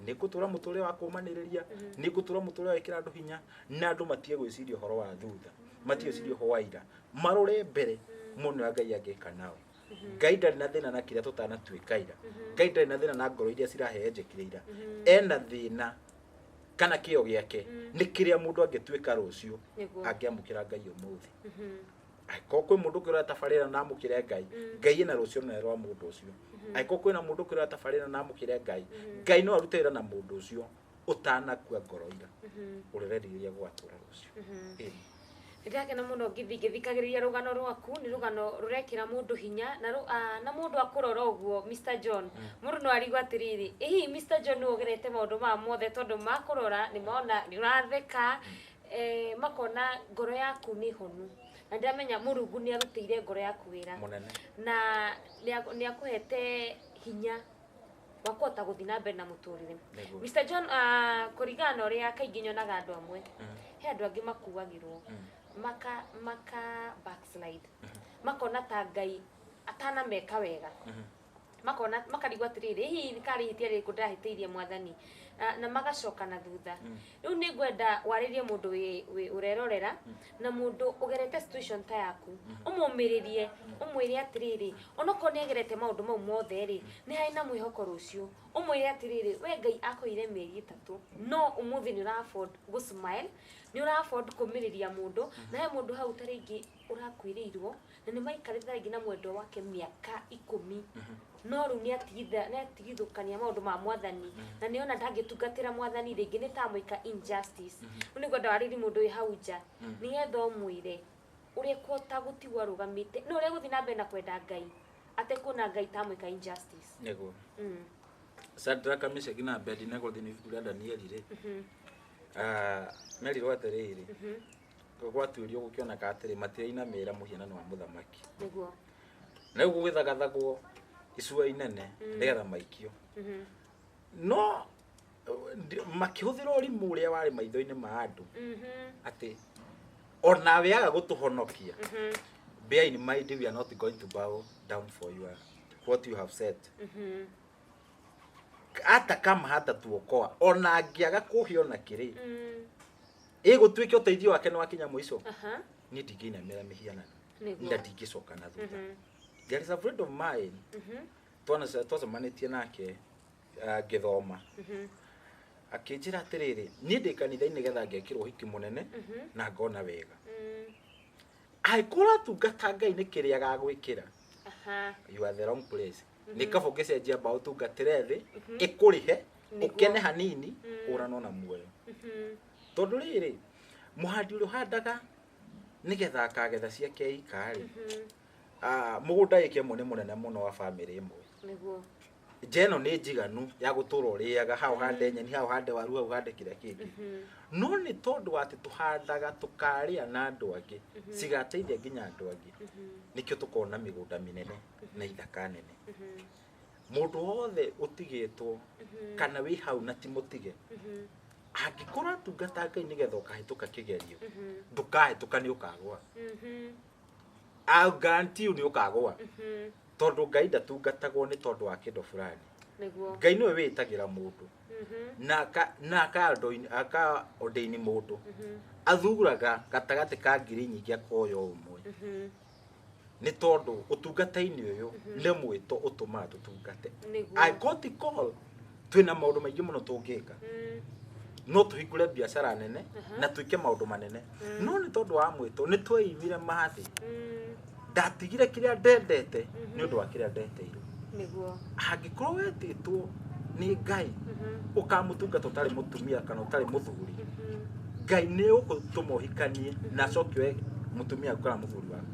Nĩ ngũtũra mũtũrĩre wa kũmanĩrĩria, nĩ ngũtũra mũtũrĩre wa gwĩkĩra andũ hinya, na andũ matige gwĩciria ũhoro wa thutha, matige gwĩciria ũhoro wa ira, marore mbere mone ũrĩa Ngai angĩka nao. Ngai ndarĩ na thĩna na kĩrĩa tũtanatuĩka ira. Ngai ndarĩ na thĩna na ngoro iria cirahehenjekire ira. Ena thĩna kana kĩo gĩake nĩ kĩrĩa mũndũ angĩtuĩka rũciũ angĩamũkĩra Ngai ũmũthĩ. Angĩkorwo kwĩ mũndũ ũngĩ ũratabarĩra na amũkĩre Ngai, Ngai ena rũciũ rũnene rwa mũndũ ũcio. Angĩkorwo kwĩna mũndũ ũngĩ ũratabarĩra na amũkĩre Ngai, Ngai no arute wĩra na mũndũ ũcio ũtanakua ngoro ira, ũrĩa ũrerirĩria gũgatũra rũciũ. Ĩni. Ndĩrakena mũno ngĩthiĩ ngĩthikagĩrĩria rũgano rwaku. Nĩ rũgano rũrekĩra mũndũ hinya na na mũndũ akũrora ũguo, Mr John, mũndũ no arigwo atĩrĩrĩ, ĩ hihi Mr John nĩwe ũgerete maũndũ maya mothe? Tondũ makũrora nĩ mona nĩ ũratheka, makona ngoro yaku nĩ honu, na ndĩramenya Mũrungu nĩ arutĩire ngoro yaku wĩra mũnene na nĩ akũhete hinya wa kũhota gũthiĩ na mbere na mũtũrĩre. Mr John, kũringana na ũrĩa kaingĩ nyonaga andũ amwe, he andũ angĩ makuagĩrwo, maka backslide, makona ta Ngai atanameka wega, makona makarigwo atĩrĩrĩ, hihi karĩ ihĩtia rĩrĩkũ ndahĩtĩirie Mwathani? Na magacoka na thutha. Rĩu nĩ ngwenda warĩrie mũndũ wĩ ũrerorera na mũndũ ũgerete situation ta yaku, ũmũmĩrĩrie, ũmwĩre atĩrĩrĩ, onokorwo nĩ agerete maũndũ mau mothe rĩ, nĩ harĩ na mwĩhoko rũciũ. Ũmwĩre atĩrĩrĩ, we Ngai akũheire mĩeri 3, no ũmũthĩ nĩ ũra afford gũ smile, nĩ ũra afford kũmĩrĩria mũndũ. Na he mũndũ hau ta rĩngĩ ũrakuĩrĩirwo na nĩ maikarĩte rĩngĩ na mwendwa wake mĩaka 10, no rĩu nĩ atigithũkania maũndũ ma Mwathani na nĩona ndangĩtungatĩra Mwathani rĩngĩ, nĩ tamwĩka injustice. Rĩu nĩ ngwenda warĩrie mũndũ wĩ hau nja, nĩgetha ũmwĩre ũrĩa kũhota gũtigwo arũgamĩte no ũrĩa gũthiĩ na mbere na kwenda Ngai atekuona Ngai tamwĩka injustice. Nĩguo. Shadraka, Meshaki na Abednego, thĩinĩ ibuku rĩa Danieli rĩ, merirwo atĩrĩrĩ, gwatuĩrio gũkĩoneka atĩrĩ, matirainamĩra mũhianano wa mũthamaki. Na rĩu gũgĩthagathagwo icua inene nĩgetha maikio, no makĩhũthĩra ũrimũ ũrĩa warĩ maitho-inĩ ma andũ, atĩ onawe aga gũtũhonokia, bear in mind we are not going to bow down for your what you have said. Hata kama hatatuokoa, ona angĩaga kũhe ona kĩrĩ, ĩgũtuĩke ũteithio wake nĩ wakinya mũico, niĩ ndingĩinamĩra mĩhianano na ndingĩcoka na thutha. There is a friend of mine twacemanĩtie nake, ngĩthoma, akĩnjĩra atĩrĩrĩ, niĩ ndĩ kanitha-inĩ nĩgetha ngekĩrwo ũhiki mũnene na ngona wega. Angĩkorwo ũratungata Ngai nĩ kĩrĩa agagwĩkĩra, you are the wrong place. Nĩ kaba ũngĩcenjia mbaũ, ũtungatĩre thĩ ĩkũrĩhe, ũkene hanini, ũranwo na muoyo. Tondũ rĩrĩ, mũhandi ũrĩa ũhandaga nĩgetha akagetha ciake ika-rĩ, mũgũnda ĩka ĩmwe nĩ mũnene mũno wa bamĩrĩ ĩmwe. Nja ĩno nĩ njiganu ya gũtũra ũrĩaga, hau hande nyeni, hau hande waru, hau hande kĩrĩa kĩngĩ. No nĩ tondũ wa atĩ tũhandaga tũkarĩa na andũ angĩ, cigateithia nginya andũ angĩ, nĩkĩo tũkoragwo na mĩgũnda mĩnene na ithaka nene. Mũndũ wothe ũtigĩtwo kana wĩ hau na ti mũtige, angĩkorwo atungata Ngai nĩgetha ũkahĩtũka kĩgerio, ndũkahĩtũka, nĩ ũkagũa. I guarantee you nĩ ũkagũa, tondũ Ngai ndatungatagwo nĩ tondũ wa kĩndũ fulani. Ngai nĩwe wĩtagĩra mũndũ na aka ordain mũndũ, athuraga gatagatĩ ka ngiri nyingĩ, akoya ũmwe. Nĩ tondũ ũtungata-inĩ ũyũ nĩ mwĩto ũtũmaga tũtungate. Nĩguo. I got a call, twĩna maũndũ maingĩ mũno tũngĩka. No tũhingũre biacara nene na twĩke maũndũ manene, no nĩ tondũ wa mwĩto nĩ tweimire mathĩ. Ndatigire kĩrĩa ndendete nĩ ũndũ wa kĩrĩa ndeteirwo. Angĩkorwo wetĩtwo nĩ Ngai ũkamũtungata ũtarĩ mũtumia kana ũtarĩ mũthuri, Ngai nĩ ũgũtũma ũhikanie na acoke oe mũtumia waku kana mũthuri waku,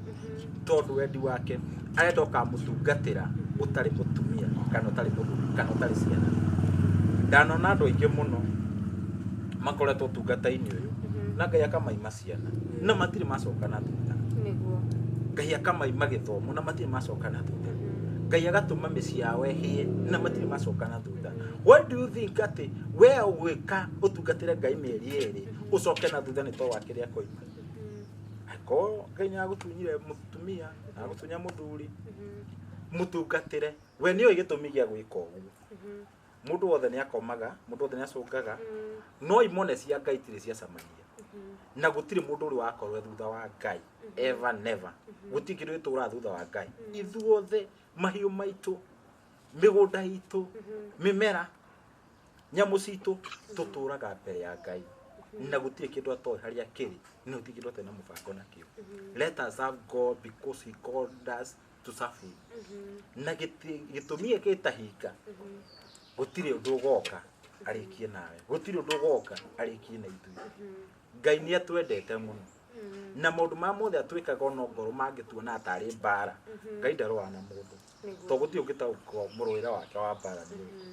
tondũ wendi wake arenda ũkamũtungatĩra ũtarĩ mũtumia kana ũtarĩ mũthuri kana ũtarĩ ciana. Ndanona andũ aingĩ mũno makoretwo ũtungata-inĩ ũyũ na Ngai akamaima ciana na matirĩ macoka na thutha. Ngai akamaima gĩthomo na matirĩ macoka na thutha. Ngai agatũma mĩciĩ yao ĩhĩe na matirĩ macoka na thutha. What do you think atĩ we ũgwĩka ũtungatĩre Ngai mĩeri 2 ũcoke na thutha nĩ tondũ wa kĩrĩa koima? Angĩkorwo Ngai nĩ agũtunyire mũtumia na agũtunya mũthuri, mũtungatĩre. We nĩoĩ gĩtũmi gĩa gwĩka ũguo. Mũndũ wothe nĩ akomaga, mũndũ wothe nĩ acũngaga, no imone cia Ngai itirĩ ciacemania, na gũtirĩ mũndũ ũrĩ wakorwo e thutha wa Ngai, ever never. Gũtirĩ kĩndũ gĩtũraga thutha wa Ngai. Ithuothe, mahiũ maitũ, mĩgũnda itũ, mĩmera, nyamũ citũ, tũtũraga mbere ya Ngai, na gũtirĩ kĩndũ atoĩ harĩa kĩrĩ, na gũtirĩ kĩndũ atarĩ na mũbango nakĩo. Let us serve God because he called us to serve him. Na gĩtũmi gĩkĩ gĩtahinga, gũtirĩ ũndũ ũgoka arĩkie nawe, gũtirĩ ũndũ ũgoka arĩkie na ithuĩ. Ngai nĩ atwendete mũno, na maũndũ maya mothe atwĩkaga ona ngorwo mangĩtuona tarĩ mbara, Ngai ndarũaga na mũndũ, to gũtirĩ ũngĩtaũkwo mũrũĩre wake wa mbara nĩ ũrĩkũ.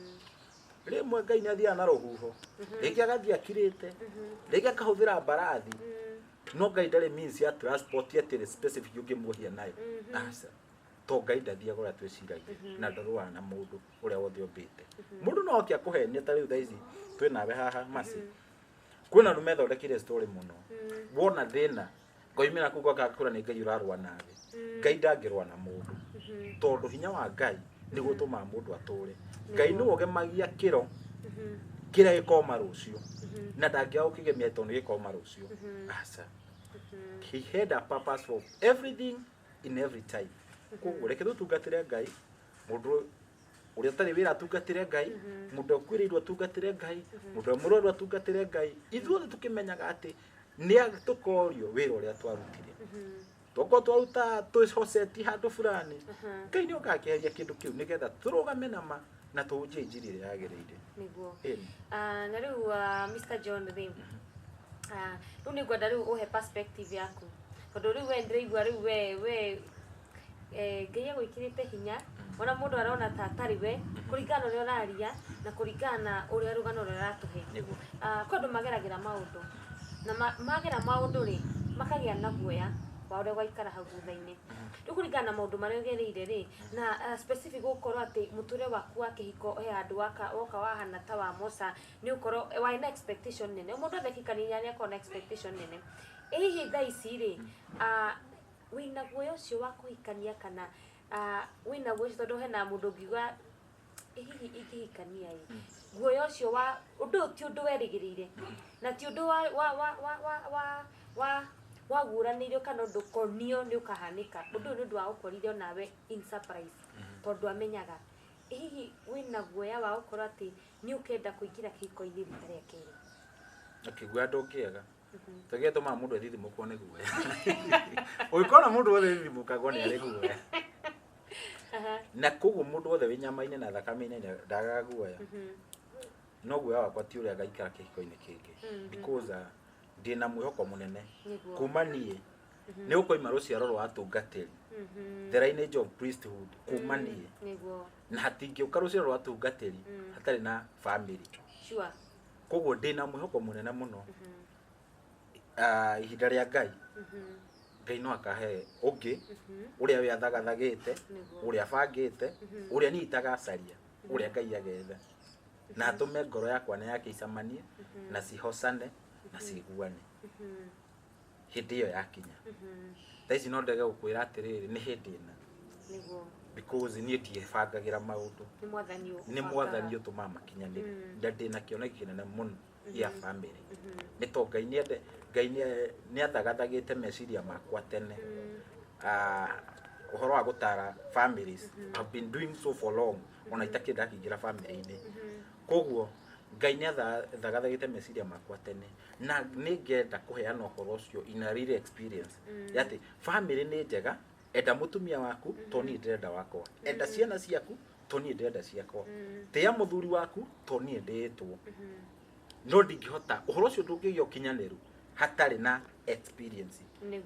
Rĩmwe Ngai nĩ athiaga na rũhuho, rĩngĩ agathiĩ akirĩte, rĩngĩ akahũthĩra mbarathi, no Ngai ndarĩ means ya transport atĩ specific ũngĩmuohia nayo. Aca, to Ngai ndathiaga ũrĩa twĩciragia, na ndarũaga na mũndũ ũrĩa wothe ũmbĩte. Mũndũ no oke akũhenie. Ta rĩu thaa ici twĩ nawe haha Mercy, kwĩna andũ methondekire story mũno. Wona thĩna ngoimĩra kũu gwaka kwĩra nĩ Ngai ũrarũa nawe. Ngai ndangĩrũa na mũndũ, tondũ hinya wa Ngai nĩguo ũtũmaga mũndũ atũre. Ngai nĩwe ũgemagia kĩro kĩrĩa gĩkoma rũciũ, na ndangĩaga gũkĩgemia tondũ nĩ gĩkoma rũciũ. Aca, he had a purpose for everything in every time. Koguo reke tũtungatĩre Ngai. Mũndũ ũrĩa ũtarĩ wĩra atungatĩre Ngai, mũndũ ũkuĩrĩirwo atungatĩre Ngai, mũndũ ũrĩa mũrwaru atungatĩre Ngai, ithuothe tũkĩmenyaga atĩ nĩ tũkorio wĩra ũrĩa twarutire. Tokorwo twaruta twĩhocetie handũ fulani, Ngai nĩ okaga akĩeheria kĩndũ kĩu nĩgetha tũrũgame na ma na tũhunjie injiri ĩrĩa yagĩrĩire. Ĩni. Na rĩu Mr. John rĩ, rĩu nĩ ngwenda rĩu ũhe perspective yaku, tondũ rĩu we ndĩraigua rĩu we Ngai agwĩkĩrĩte hinya, ona mũndũ arona ta atarĩ we kũringana na ũrĩa ũraria na kũringana na ũrĩa rũgano rũrĩa ũratũhe. Kwĩ andũ mageragĩra maũndũ na magera maũndũ rĩ, makagĩa na guoya wa ũrĩa gwaikara hau thutha-inĩ. Rĩu kũringana na maũndũ marĩa ũgereire rĩ, na specific gũkorwo atĩ mũtũrĩre waku wa kĩhiko he handũ waka woka wahana ta wa Musa, nĩ ũkorwo warĩ na expectation nene. Mũndũ wothe akĩhikania nĩ akoragwo na expectation nene. Ĩ hihi thaa ici rĩ, wĩna guoya ũcio wa kũhikania kana wĩna guoya ũcio, tondũ hena mũndũ ũngiuga, "Ĩ hihi ingĩhikania ĩ?" Guoya ũcio wa ũndũ ũyũ ti ũndũ werĩgĩrĩire na ti ũndũ wa wa wa wa wa wa wa waguũranĩirio kana ũndũ ũkonio nĩ ũkahanĩka. Ũndũ ũyũ nĩ ũndũ wa gũkorire onawe in surprise, tondũ amenyaga. Ĩ hihi wĩna guoya wa gũkorwo atĩ nĩ ũkenda kũingĩra kĩhiko-inĩ rita rĩa kerĩ? Okay, guoya ndũngĩaga. Tũgĩe tũmaga mũndũ ethithimũkwo nĩ guoya. Ũngĩkona mũndũ wothe ethithimũkagwo nĩ arĩ guoya, na koguo mũndũ wothe wĩ nyama-inĩ na thakame-inĩ ndagaga guoya. No guoya wakwa ti ũrĩa ngaikara kĩhiko-inĩ kĩngĩ, because ndĩna mwĩhoko mũnene kuma niĩ nĩ gũkoima rũciaro rwa atungatĩri, the lineage of priesthood, kuma niĩ. Na hatingĩũka rũciaro rwa atungatĩri hatarĩ na family. Koguo ndĩna mwĩhoko mũnene mũno. Ihinda rĩa Ngai, Ngai no akahe ũngĩ ũrĩa we athagathagĩte, ũrĩa abangĩte, ũrĩa niĩ itagacaria, ũrĩa Ngai agetha na atũme ngoro yakwa na yake icamanie na cihocane na ciguane hĩndĩ ĩyo yakinya. Thaa ici no ndege gũkwĩra atĩrĩrĩ, nĩ hĩndĩ ĩna, because niĩ ndiĩbangagĩra maũndũ. Nĩ Mwathani. Nĩ Mwathani ũtũmaga makinyanĩre. Na ndĩna kĩoneki kĩnene mũno gĩa family, nĩ to Ngai nĩ nĩ athagathagĩte meciria makwa tene. Ũhoro wa gũtara families, I've been doing so for long, ona itakĩrĩ ndakĩingĩra family-inĩ. Koguo Ngai nĩ athagathagĩte meciria makwa tene, na nĩ ngenda kũheana ũhoro ũcio in a real experience ya atĩ family nĩ njega. Enda mũtumia waku to niĩ ndĩrenda wakwa, enda ciana ciaku to niĩ ndĩrenda ciakwa, tĩa mũthuri waku to niĩ ndĩĩtwo. No ndingĩhota, ũhoro ũcio ndũngĩgĩa ũkinyanĩru hatarĩ na experience.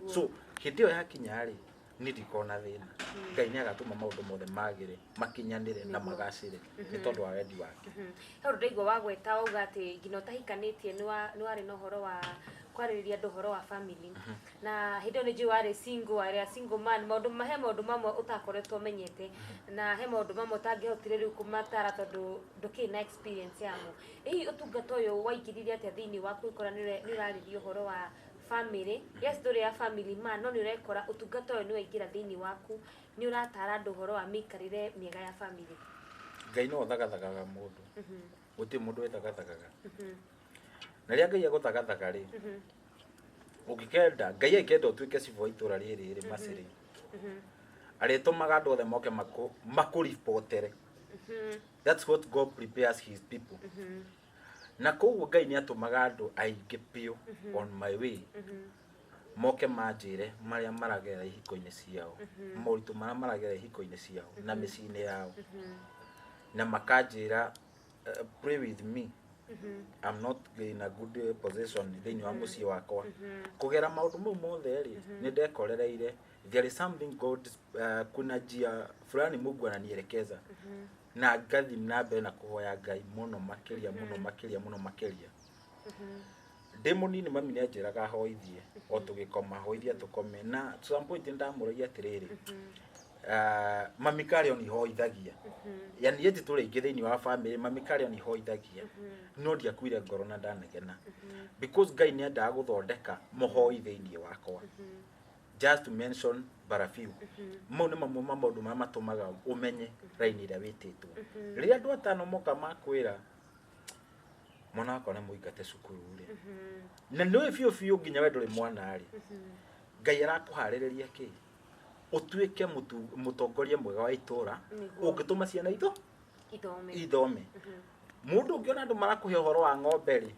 So hĩndĩ ĩyo yakinya rĩ, niĩ ndikorwo na thĩna. Ngai nĩ agatũma maũndũ mothe magĩre, makinyanĩre na magacĩre nĩ tondũ wa wendi wake. He ũndũ ndaigua wagweta, wauga atĩ nginya ũtahikanĩtie nĩ warĩ na ũhoro wa kwarĩrĩria andũ ũhoro wa family, na hĩndĩ ĩyo nĩ njũĩ warĩ single, warĩ a single man. Maũndũ he maũndũ mamwe ũtakoretwo ũmenyete, na he maũndũ mamwe ũtangĩhotire rĩu kũmatara tondũ ndũkĩrĩ na experience yamo. Hihi ũtungata ũyũ waingĩrire atĩa thĩinĩ waku, ũgĩkora nĩ ũrarĩria ũhoro wa family? Yes, ndũrĩ ya family man, no nĩ ũrekora ũtungata ũyũ nĩ waingĩra thĩinĩ waku, nĩ ũratara andũ ũhoro wa mĩikarĩre mĩega ya family. Ngai no ũthagathagaga mũndũ, gũtirĩ mũndũ wĩthagathagaga. Na rĩrĩa Ngai agũthagathaga rĩ, ũngĩkenda, Ngai angĩenda ũtuĩke cibũ wa itũra rĩrĩ rĩ macĩrĩ, arĩtũmaga andũ othe moke makũribotere. That's what God prepares his people. Na koguo Ngai nĩ atũmaga andũ aingĩ biũ on my way moke manjĩre marĩa maragerera ihiko-inĩ ciao, moritũ marĩa maragerera ihiko-inĩ ciao na mĩciĩ-inĩ yao, na makanjĩra, "Pray with me, I'm not in a good position thĩinĩ wa mũciĩ wakwa." Kũgera maũndũ mau mothe rĩ, nĩ ndekorereire there is something God, kuna njia fulani Mungu ananielekeza, na ngathi na mbere na kũhoya Ngai mũno makĩria, mũno makĩria, mũno makĩria. Ndĩ mũnini mami nĩ anjĩraga hoithie o tũgĩkoma, hoithie tũkome, na to some point nĩ ndamũragia atĩrĩrĩ, mami karĩ o hoithagia, yani ĩti tũrĩ aingĩ thĩinĩ wa family, mami karĩ o hoithagia, no ndiakuire ngoro na ndanegena, because Ngai nĩ endaga gũthondeka mũhoi thĩinĩ wakwa. Just to mention but a few, mau nĩ mamwe ma maũndũ marĩa matũmaga ũmenye raini ĩrĩa wĩtĩtwo. Rĩrĩa andũ atano moka makwĩra mwana wakwa nĩ mũingate cukuru rĩ, na nĩũĩ biũ biũ nginya we ndũrĩ mwana rĩ, Ngai arakũharĩrĩria kĩ ũtuĩke mũtongoria mwega wa itũra ũngĩtũma ciana itho ithome. Ithome. Mũndũ ũngĩona andũ marakũhe ũhoro wa ng'ombe rĩ,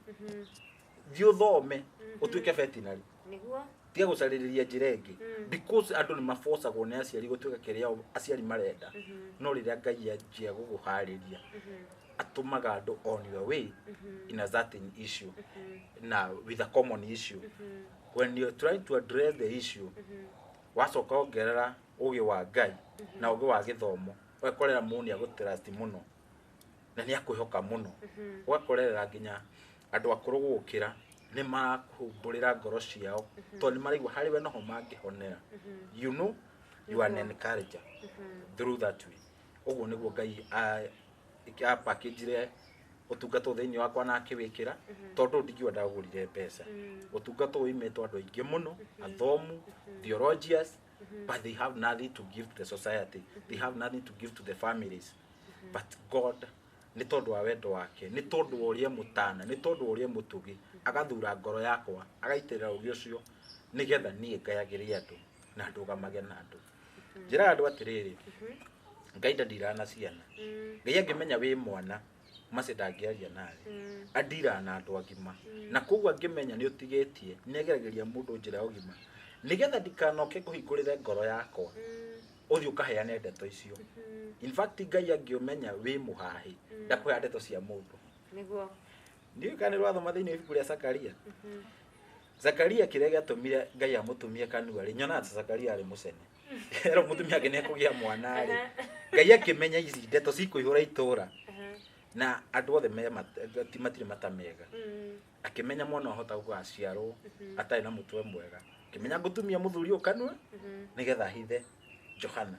thiĩ ũthome ũtuĩke veterinary. Tiga gũcarĩrĩria njĩra ĩngĩ, because andũ nĩ mabocagwo nĩ aciari gũtuĩka kĩrĩa aciari marenda. No rĩrĩa Ngai anjia gũgũharĩria, atũmaga andũ on your way in a certain issue na with a common issue. When you're trying to address the issue, wacoka ongerera ũgĩ wa Ngai na ũgĩ wa gĩthomo, ũgakorera mũndũ nĩ agũtrust mũno na nĩ akwĩhoka mũno, ũgakorerera nginya andũ akũrũ gũgũkĩra nĩ marakumbũrĩra ngoro ciao, tondũ nĩ maraigua harĩ we noho mangĩhonera. You know, you are an encourager through that way. Ũguo nĩguo Ngai apakĩnjire ũtungata ũyũ thĩinĩ wakwa na akĩwĩkĩra, tondũ ndingiuga ndagũrire mbeca. Ũtungata ũyũ ũimĩtwo andũ aingĩ mũno athomu, theologians, but they have nothing to give to the society, they have nothing to give to the families. But God, nĩ tondũ wa wendo wake, nĩ tondũ wa ũrĩa mũtana, nĩ tondũ wa ũrĩa mũtugi, agathura ngoro yakwa, agaitĩrĩra ũgĩ ũcio nĩgetha niĩ ngayagĩre andũ na ndũgamage na andũ. Njĩraga andũ atĩrĩrĩ, Ngai ndandiraga na ciana. Ngai angĩmenya wĩ mwana maci, ndangĩaria nawe, andiraga na andũ agima. Na koguo angĩmenya nĩ ũtigĩtie, nĩ ageragĩria mũndũ njĩra ya ũgima nĩgetha ndikanoke ngũhingũrĩre ngoro yakwa ũthiĩ ũkaheane ndeto icio. In fact, Ngai angĩũmenya wĩ mũhahi, ndakũhea ndeto cia mũndũ. Ndiũĩ kana nĩ rwathoma thĩinĩ wa ibuku rĩa Zakaria. Zakaria, kĩrĩa gĩatũmire Ngai amũtumie kanua rĩ, nyonaga ta Zakaria arĩ mũcene ero mũtumia ake nĩekũgĩa mwana rĩ, Ngai akĩmenya ici ndeto cikũihũra itũra na andũ othe ti matirĩ mata mega, akĩmenya mwana ahota gũgaciarwo atarĩ na mũtwe mwega, akĩmenya ngũtumia mũthuri ũyũ kanua nĩgetha hithe Johana,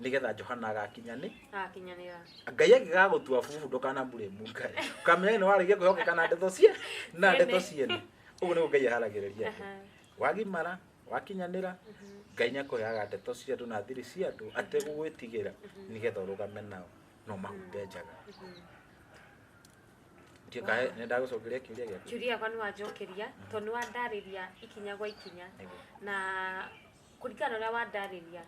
nĩgetha Johana agakinya nĩ Agakinyanĩra. Ngai angĩgagũtua bubu, ndũkanamburĩmu Ngai, ũkamenya nĩ warĩkia kwĩhokeka na ndeto cie na ndeto ciene. Ũguo nĩguo Ngai aharagĩrĩria andũ. Wagimara, wakinyanĩra, Ngai nĩ akũheaga ndeto cia andũ na thiri cia andũ ategũgwĩtigĩra, nĩgetha ũrũgame nao no mahumbe njaga. Ndiũĩ kana nĩ ndagũcokeria kĩũria gĩaku. Kĩũria gĩakwa nĩ wanjokeria, tondũ nĩ wandarĩria ikinya gwa ikinya. Na Kũringana na ũrĩa wandarĩria,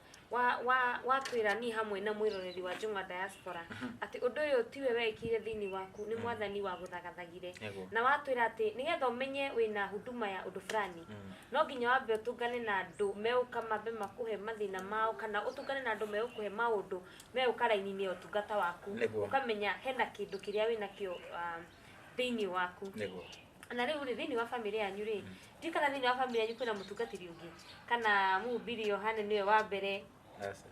watwĩra niĩ hamwe na mwĩroreri wa Njũng'wa Diaspora atĩ ũndũ ũyũ tiwe weĩkire thĩinĩ waku, nĩ Mwathani wagũthagathagire. Na watwĩra atĩ nĩgetha ũmenye wĩna huduma ya ũndũ fulani, no nginya wambe ũtũngane na andũ megũka mambe makũhe mathĩna mao, kana ũtũngane na andũ megũkũhe maũndũ megũka raini-inĩ ya ũtungata waku. Ũkamenya hena kĩndũ kĩrĩa wĩnakĩo thĩinĩ waku. Na rĩu rĩ, thĩinĩ wa bamĩrĩ yanyu rĩ, ndiũĩ kana thĩinĩ wa bamĩrĩ yanyu kwĩna mũtungatĩri ũngĩ kana mũhubiri Yohane nĩwe wa mbere? Aca.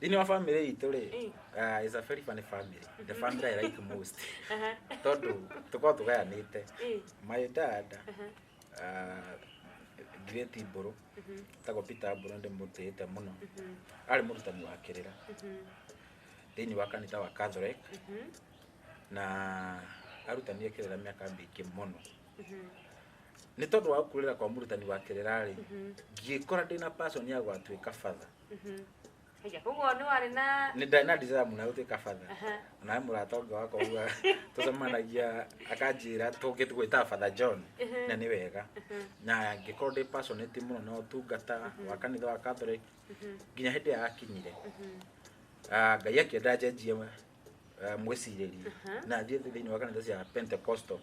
Thĩinĩ wa family itũ rĩ, is a very funny family, the family I like most, tondũ tũkoragwo tũgayanĩte. My dad, great Mbũrũ, etagwo Peter Mbũrũ, ndĩmũtĩĩte mũno, arĩ mũrutani wa kĩrĩra thĩinĩ wa kanitha wa Catholic, na arutanire kĩrĩra mĩaka mĩingĩ mũno. Nĩ tondũ wa gũkũrĩra kwa mũrutani wa kĩrĩra rĩ, ngĩkora ndĩna passion ya gwatuĩka father. Haya, koguo nĩ warĩ na Nĩ ndarĩ na desire mũno ya gũtuĩka father. Ona he mũrata ũngĩ wakwa uga tũcemanagia akanjĩra tũngĩtũgwĩtaga Father John, na nĩ wega. Na ngĩkorwo ndĩ passionate mũno na ũtungata wa kanitha wa Catholic nginya hĩndĩ ĩrĩa yakinyire. Ngai akĩenda njenjie mwĩcirĩrie na thiĩ thĩinĩ wa kanitha cia Pentecostal,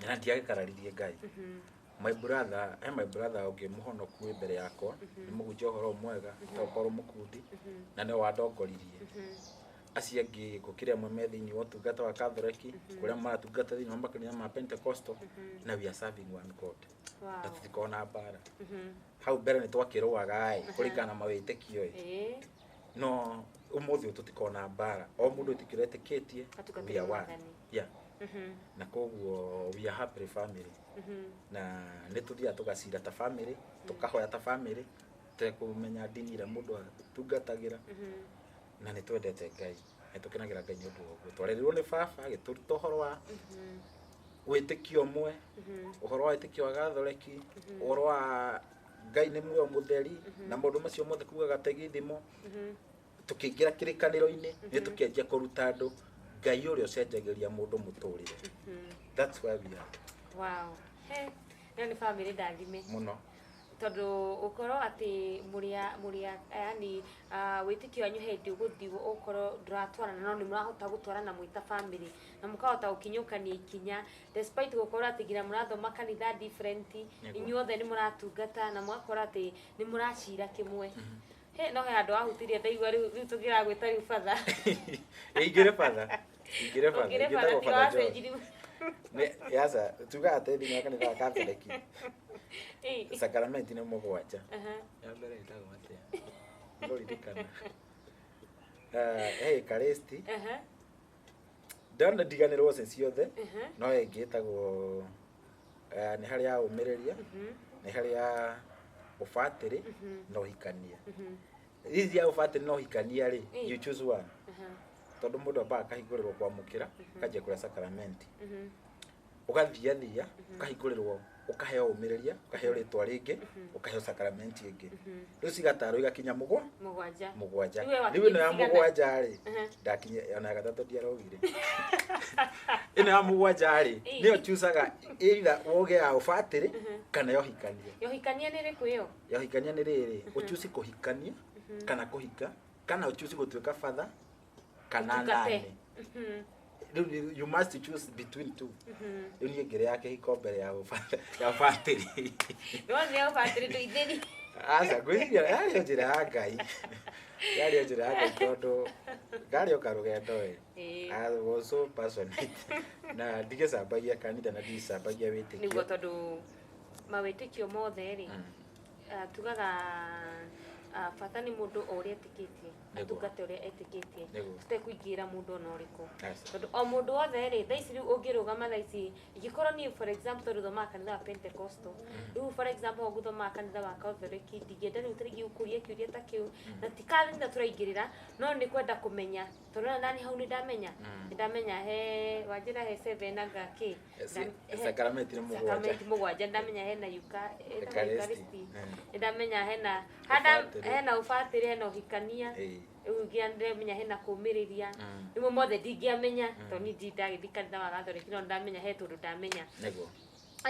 na ndiagĩkararirie Ngai. My brother, he my brother ũngĩ mũhonoku wĩ mbere yakwa, nĩ mũhunjia ũhoro mwega, etagwo Paul Mũkundi, na nĩwe wandongoririe. Acio angĩ gũkĩrĩ amwe me thĩinĩ wa ũtungata wa Catholic, kũrĩa maratungata thĩinĩ wa makanitha ma Pentecostal, na we are serving one God. Na tũtikoragwo na mbara. Hau mbere nĩ twakĩrũaga ĩ, kũringana na mawĩtĩkio ĩ, no ũmũthĩ ũyũ tũtikoragwo na mbara. O mũndũ wĩtĩkio ũrĩa etĩkĩtie, we are one. Mwathani. Yeah. Na koguo we are happy family, na nĩ tũthiaga tũgacira ta family, tũkahoya ta family, tũtekũmenya ndini ĩrĩa mũndũ atungatagĩra, na nĩ twendete Ngai, nĩ tũkenagĩra Ngai nĩ ũndũ wa ũguo. Twarerirwo nĩ baba agĩtũruta ũhoro wa wĩtĩkio ũmwe, ũhoro wa wĩtĩkio wa Gatholeki, ũhoro wa Ngai nĩ muoyo mũtheri, na maũndũ macio mothe kuga gategithimo. Tũkĩingĩra kĩrĩkanĩro-inĩ, nĩ tũkĩanjia kũruta andũ Ngai ũrĩa ũcenjagĩria mũndũ mũtũrĩre. That's where we are. Wow. He, ĩyo nĩ bamĩrĩ ndathime. Mũno. Tondũ ũkorwo atĩ mũrĩa yani wĩtĩkio wanyu hĩndĩ ũgũthiĩ ũkorwo ndũratwarana, no nĩ mũrahota gũtwarana mwĩ ta family na mũkahota gũkinyũkania ikinya despite gũkorwo atĩ nginya mũrathoma kanitha different. Inyuothe nĩ mũratungata na mũgakorwo atĩ nĩ mũracira kĩmwe. He, no he handũ wahutirie ndaigua rĩu tũngĩragwĩta rĩu father. Ingĩrĩ father, ingĩrĩ father. Ũngĩrĩ father. Ingĩtagwo Tiga Father John. wacenjirie. Nĩ yaca tugaga atĩ thĩinĩ wa kanitha wa Katholeki sacrament nĩ mũgwanja. Ya mbere ĩtagwo atĩa? Ngũririkana. He Eucharist. Ndona ndiganĩrwo ci ciothe, no ĩngĩ ĩtagwo nĩ harĩ ya ũmĩrĩria, nĩ harĩ ya ũbatĩrĩ na ũhikania. Ici cia ũbatĩrĩ na ũhikania rĩ, you choose one, tondũ mũndũ ambaga akahingũrĩrwo kwamũkĩra, akanjia kũrĩa sacrament, ũgathiathia ũkahingũrĩrwo, ũkaheo ũmĩrĩria, ũkaheo rĩtwa rĩngĩ, ũkaheo sacrament ĩngĩ, rĩu cigatarwo igakinya mũgwa Mũgwanja. Mũgwanja. Rĩu we Rĩu ĩno ya wakinyia cigana? mũgwanja rĩ, ndakinya ona ya gatatũ ndiarogire. Ĩno ya mũgwanja rĩ, nĩyo chusaga either woge ya ũbatĩrĩ kana ya ũhikania. Yohikania nĩ ĩrĩkũ ĩyo? Ya ũhikania nĩ rĩrĩ, ũchusi kũhikania kana kũhika, kana ũchusi gũtuĩka father kana Ũtungate. nani. Rĩu you must choose between two. Rĩu niĩ ngĩrĩ ya kĩhiko mbere ya ũbatĩrĩ. No nĩ ũbatĩrĩ ndũithĩri. Aca, ngwĩciria yarĩ o njĩra ya Ngai, yarĩ o njĩra ya Ngai, tondũ ngarĩ o karũgendo ĩ. I was so passionate na ndigĩcambagia kanitha na ndigĩcambagia Nĩguo. wĩtĩkio. Tondũ mawĩtĩkio mothe rĩ, tugaga bata nĩ mũndũ o ũrĩa etĩkĩtie atungate ũrĩa etĩkĩtie, tũtekũingĩra mũndũ ona ũrĩkũ. Aca. Tondũ o mũndũ wothe rĩ, thaa ici rĩu ũngĩrũgama thaa ici ingĩkorwo niĩ, for example, tondũ thomaga kanitha wa Pentecostal, rĩu for example gũthomaga kanitha wa Catholic, ndingĩenda rĩu tarĩngĩ gũkũria kĩũria ta kĩu, na ti kanitha tũraingĩrĩra, no nĩ kwenda kũmenya, tondũ ona nani hau nĩ ndamenya, nĩ ndamenya he wanjĩra he seven anga kĩ. Sacrament nĩ mũgwanja. Sacrament mũgwanja, ndamenya hena ĩtagwo Eucharist. Eucharist. Nĩndamenya hena hada Ũbatĩrĩ. Hena ũbatĩrĩ, hena ũhikania, rĩu nginya ndĩramenya hena kũmĩrĩria. Rĩmwe mothe ndingĩamenya tondũ niĩ ndirĩ ndagĩthiĩ kanitha wa Gathoreki, no ndamenya he tũndũ ndamenya.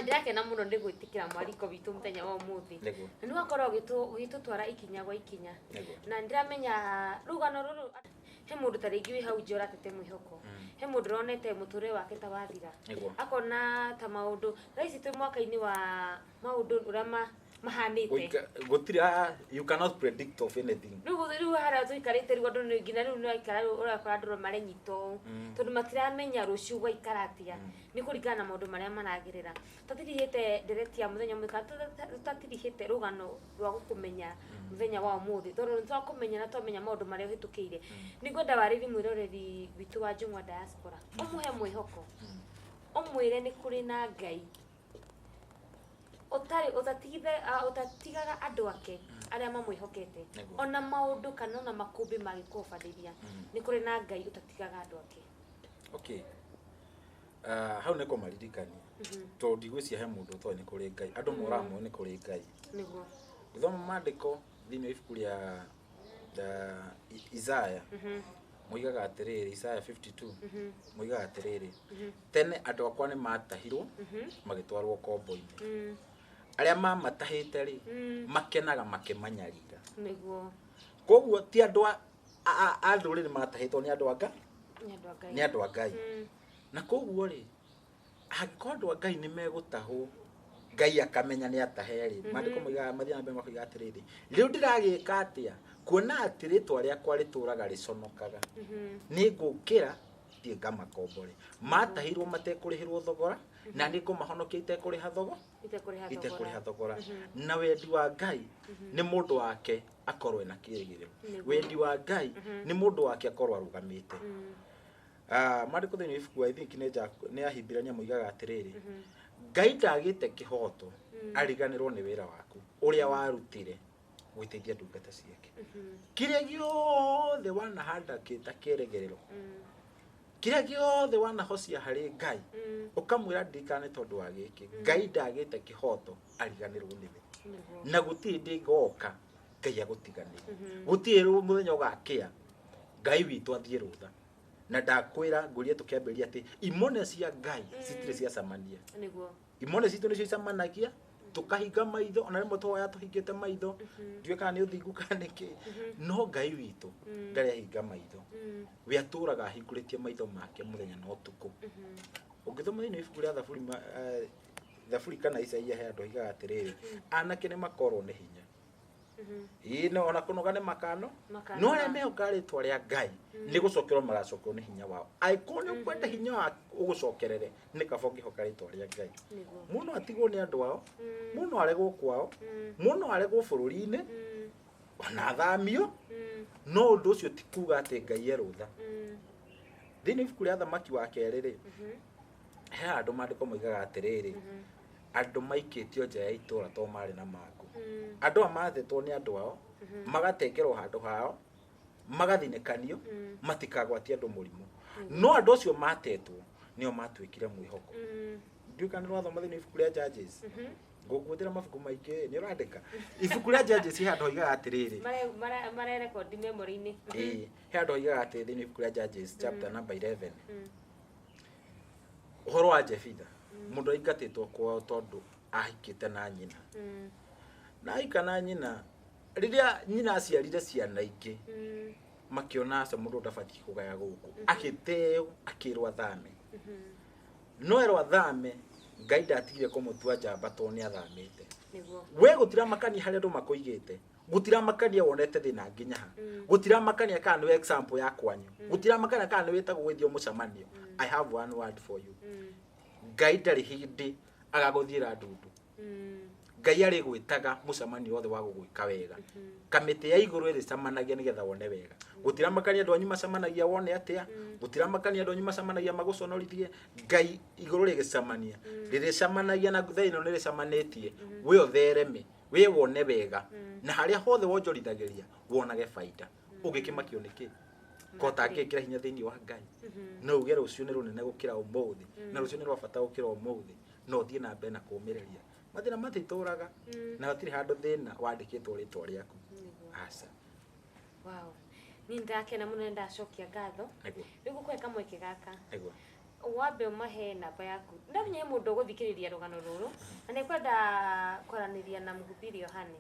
Ndĩrakena mũno nĩ gwĩtĩkĩra mwariko witũ mũthenya wa ũmũthĩ. Nĩguo. Na nĩ wakorwo ũgĩtũtwara ikinya gwa ikinya. Nĩguo. Na ndĩramenya rũgano rũrũ, he mũndũ ta rĩngĩ wĩ hau nja ũratete mwĩhoko, he mũndũ ũronete mũtũrĩre wake ta wathira, Nĩguo. akona ta maũndũ thaa ici twĩ mwaka-inĩ wa maũndũ ũrĩa mahanĩte. Gũtirĩ, you cannot predict of anything. Rĩu harĩa tũikarĩte rĩu, andũ nĩ nginya rĩu nĩwaikara rĩu ũrakora andũ marenyita ũũ, tondũ matiramenya rũciũ gwaikara atĩa, nĩ kũringana na maũndũ marĩa maragerera. Tũtatirihĩte ndereti ya mũthenya ũmwe kana tũtatirihĩte rũgano rwa gũkũmenya mũthenya wa ũmũthĩ, tondũ nĩ twakũmenya na twamenya maũndũ marĩa ũhĩtũkĩire. Nĩ ngwenda warĩri mwĩroreri witũ wa Njũng'wa Diaspora, ũmũhe mwĩhoko, ũmwĩre nĩ kũrĩ na Ngai ũtarĩ ũtatigaga andũ ake arĩa mamwĩhokete. Nĩguo. Ona maũndũ kana ona makũmbĩ mangĩkũbanĩria, nĩ kũrĩ na Ngai ũtatigaga andũ ake. Okay, hau nĩ kũmaririkania, tondũ ndigwĩciria he mũndũ ũtoĩ nĩ kũrĩ Ngai. Andũ moramwe nĩ kũrĩ Ngai. Nĩguo. Gũthoma maandĩko thĩinĩ wa ibuku rĩa Isaya, moigaga atĩrĩrĩ, Isaya 52, moigaga atĩrĩrĩ, tene andũ akwa nĩ matahirwo magĩtwarwo kombo-inĩ, arĩa mamatahĩte rĩ makenaga makĩmanyarira. Nĩguo. Koguo ti andũ a ndũrĩrĩ matahĩtwo, nĩ andũ a Ngai. Nĩ andũ a Ngai. Nĩ andũ a Ngai. Na koguo rĩ, angĩkorwo andũ a Ngai nĩ megũtahwo, Ngai akamenya nĩ atahe rĩ, maandĩko moigaga, mathiĩ na mbere makoiga atĩrĩrĩ, rĩu ndĩragĩka atĩa kuona atĩ rĩtwa rĩakwa rĩtũraga rĩconokaga? Nĩ ngũkĩra thiĩ ngamakombore. Matahirwo matekũrĩhĩrwo thogora, na nĩ ngũmahonokia itekũrĩha thogora. Itekũrĩha. Itekũrĩha thogora. Na wendi wa Ngai nĩ mũndũ wake akorwo ena kĩrĩgĩrĩro. Wendi wa Ngai nĩ mũndũ wake akorwo arũgamĩte. Maandĩko thĩinĩ wa ibuku, I think nĩ nĩ Ahibirania, moigaga atĩrĩrĩ, Ngai ndagĩte kĩhoto ariganĩrwo nĩ wĩra waku ũrĩa warutire gwĩteithia ndungata ciake. Kĩrĩa gĩothe wanahanda kĩta kĩrĩgĩrĩro, kĩrĩa gĩothe wanahocia harĩ Ngai, ũkamwĩra ndirikane tondũ wa gĩkĩ, Ngai ndagĩte kĩhoto ariganĩrwo nĩwe. Na gũtirĩ ndĩ ngoka Ngai agũtiganĩrie, gũtirĩ mũthenya ũgakĩa Ngai witũ athiĩ rũtha. Na ndakwĩra ngũrie tũkĩambĩrĩria atĩ imone cia Ngai citirĩ ciacamania. Nĩguo. Imone citũ nĩcio icamanagia, tũkahinga maitho, ona rĩmwe tũhoya tũhingĩte maitho, ndiũĩ kana nĩ ũthingu kana nĩ kĩ, no Ngai witũ ndarĩ ahinga maitho. We atũraga ahingũrĩtie maitho make mũthenya na ũtukũ. Ũngĩthoma thĩinĩ wa ibuku rĩa Thaburi, Thaburi kana Isaia, he andũ oigaga atĩrĩrĩ, anake nĩ makorwo nĩ hinya, ĩĩ, no ona kũnoga nĩ makano. Makanoga. No arĩa mehokaga rĩtwa rĩa Ngai nĩ gũcokerwo magacokerwo nĩ hinya wao. Angĩkorwo nĩ ũkwenda hinya wa ũgũcokerere, nĩ kaba ũngĩhoka rĩtwa rĩa Ngai. Nĩguo. Mũno atigwo nĩ andũ ao, mũno aregwo kwao, mũno aregwo bũrũri-inĩ, ona athamio, no ũndũ ũcio ti kuga atĩ Ngai e rũtha. Thĩinĩ wa ibuku rĩa Thamaki wa Kerĩ rĩ, he handũ maandĩko moigaga atĩrĩrĩ, andũ maikĩtio nja ya itũra tondũ marĩ na mangũ. Andũ aya mathetwo nĩ andũ ao, magatengerwo handũ hao, magathinĩkanio matikagwatie andũ mũrimũ, no andũ acio matetwo nĩo matuĩkire mwĩhoko. Ndiũĩ kana nĩ wathoma thĩinĩ wa ibuku rĩa Judges. Ngũkũhũthĩra mabuku maingĩ, nĩ ũrandĩka ibuku rĩa Judges, he handũ hoigaga atĩrĩrĩ. Marerekondi memory-inĩ. Ĩĩ, he handũ hoigaga atĩ thĩinĩ wa ibuku rĩa Judges chapter number 11, ũhoro wa Jefitha, mũndũ aingatĩtwo kwao tondũ ahikĩte na nyina. Na ahika na nyina, rĩrĩa nyina aciarire ciana ingĩ, makĩona aca, mũndũ ndabatiĩ kũgaya gũkũ, agĩteo, akĩrwo athame. No erwo athame, Ngai ndatigire kũmũtua njamba tondũ nĩ athamĩte. Nĩguo. We gũtiramakania harĩa andũ makũigĩte, gũtiramakania wonete thĩna nginya ha, gũtiramakania kana nĩwe example ya kwanyu, gũtiramakania kana nĩ wĩtagwo gwĩthio mũcemanio. I have one word for you: Ngai ndarĩ hĩndĩ agagũthiĩra ndundu. Ngai arĩgwĩtaga mũcemanio wothe wa gũgwĩka wega. Kamĩtĩ ya igũrũ ĩrĩcemanagia nĩgetha wone wega. Gũtiramakania andũ anyu macemanagia wone atĩa, gũtiramakania andũ anyu macemanagia magũconorithie, Ngai igũrũ rĩgĩcemania rĩrĩcemanagia na thaa ĩno nĩrĩcemanĩtie, we ũthereme, we wone wega, na harĩa hothe wonjorithagĩria wonage baida. Ũngĩkĩmakio nĩkĩ ko ũtangĩkĩra hinya thĩinĩ wa Ngai? No uge rũciũ nĩ rũnene gũkĩra ũmũthĩ, na rũciũ nĩ rwa bata gũkĩra ũmũthĩ. No ũthiĩ na mbere na kũũmĩrĩria mathĩna matitũraga, na hatirĩ handũ thĩna wandĩkĩtwo rĩtwa rĩaku. Nĩguo. Aca. Wow, niĩ ndakena mũno, nĩ ndacokia ngatho. Nĩguo. Rĩu ngũkũhe kamweke gaka. Nĩguo. Wambe ũmahe namba yaku. Ndamenya he mũndũ ũgũthikĩrĩria rũgano rũrũ na nĩ kwenda kwaranĩria na mũhubiri Yohane,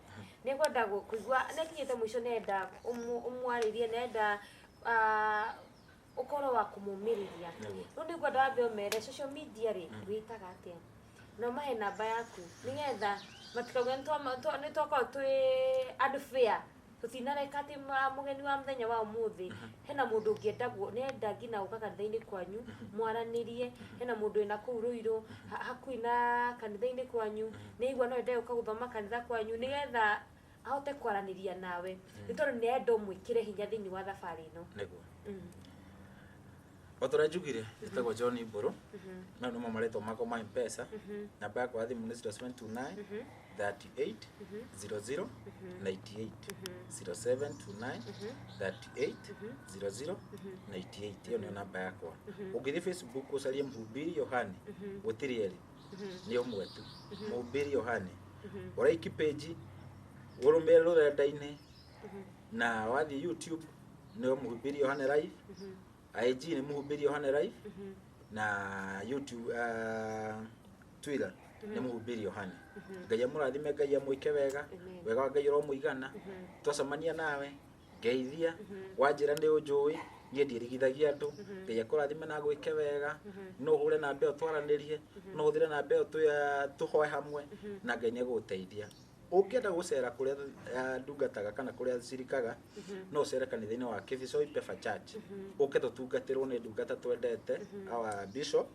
nĩ kwenda kũigua nĩ akinyĩte mũico, nĩ enda ũmwarĩrie, nĩ enda ũkorwo wa kũmũmĩrĩria. Rĩu nĩ ngwenda wambe ũmere social media rĩ wĩtaga atĩa, na ũmahe namba yaku nĩgetha matikauge nĩ twakorwo twĩ andũ fair, tũtinareka atĩ mũgeni wa mũthenya wa ũmũthĩ. Hena mũndũ ũngĩenda nĩenda nginya gũka kanitha-inĩ kwanyu mwaranĩrie, hena mũndũ wĩna kũu Rũirũ hakuhĩ na kanitha-inĩ kwanyu, nĩaigua no ende gũka gũthoma kanitha kwanyu nĩgetha ahote kwaranĩria nawe, nĩ tondũ nĩarenda ũmwĩkĩre hinya thĩinĩ wa thabarĩ ĩno. Nĩguo. O ta ũrĩa njugire, njĩtagwo John Mbũrũ, mau nĩmo marĩtwa makwa ma M-Pesa. Namba yakwa ya thimũ nĩ 0729 38 00 98, 0729 38 00 98. Ĩyo nĩyo namba yakwa. Ũngĩthiĩ Facebook ũcarie Mhubiri Yohani, gũtirĩ erĩ, nĩ ũmwe tu, Mhubiri Yohani. Ũraiki page ũrũmĩrĩre rũrenda-inĩ, na wathiĩ YouTube nĩ Mhubiri Yohane Live, IG nĩ Mhubiri Yohane Live, na YouTube, Twitter nĩ Mhubiri Yohane. Ngai amũrathime, Ngai amwĩke wega. Amen. Wega wa Ngai ũromũigana. Twacemania nawe ngeithia, wanjĩra nĩ ũnjũĩ, niĩ ndiĩrigithagia andũ. Ngai akũrathime na agwĩke wega. No ũhũre namba ĩyo twaranĩrie, no ũhũthĩre namba ĩyo tũhoe hamwe, na Ngai nĩ egũgũteithia. Ũngĩenda gũcera kũrĩa ndungataga kana kũrĩa cirikaga, no ũcere kanitha-inĩ wa Kibicoi Pefa Church, ũke tũtungatĩrwo nĩ ndungata twendete, our bishop,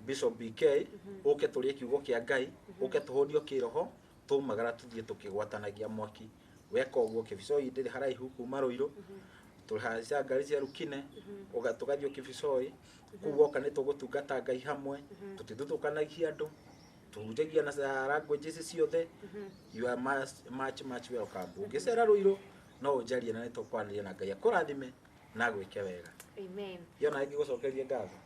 Bishop BK. Ũke tũrĩe kiugo kĩa Ngai, ũke tũhũnio kĩroho, tũmagara tũthiĩ tũkĩgwatanagia mwaki. Weka ũguo, Kibicoi ndĩrĩ haraihu kuma Rũirũ, tũhaica ngari cia Rukine tũgathiĩ Kibicoi kũu. Woka nĩ tũgũtungata Ngai hamwe, tũtithutũkanagia andũ, tũhunjagia na language ici ciothe. You are much, much, much welcome. Ũngĩcera Rũirũ no ũnjarie na nĩ tũkwanĩria, na Ngai akũrathime na agwĩke wega. Amen. Iyo na ngĩgũcokerie ngatho.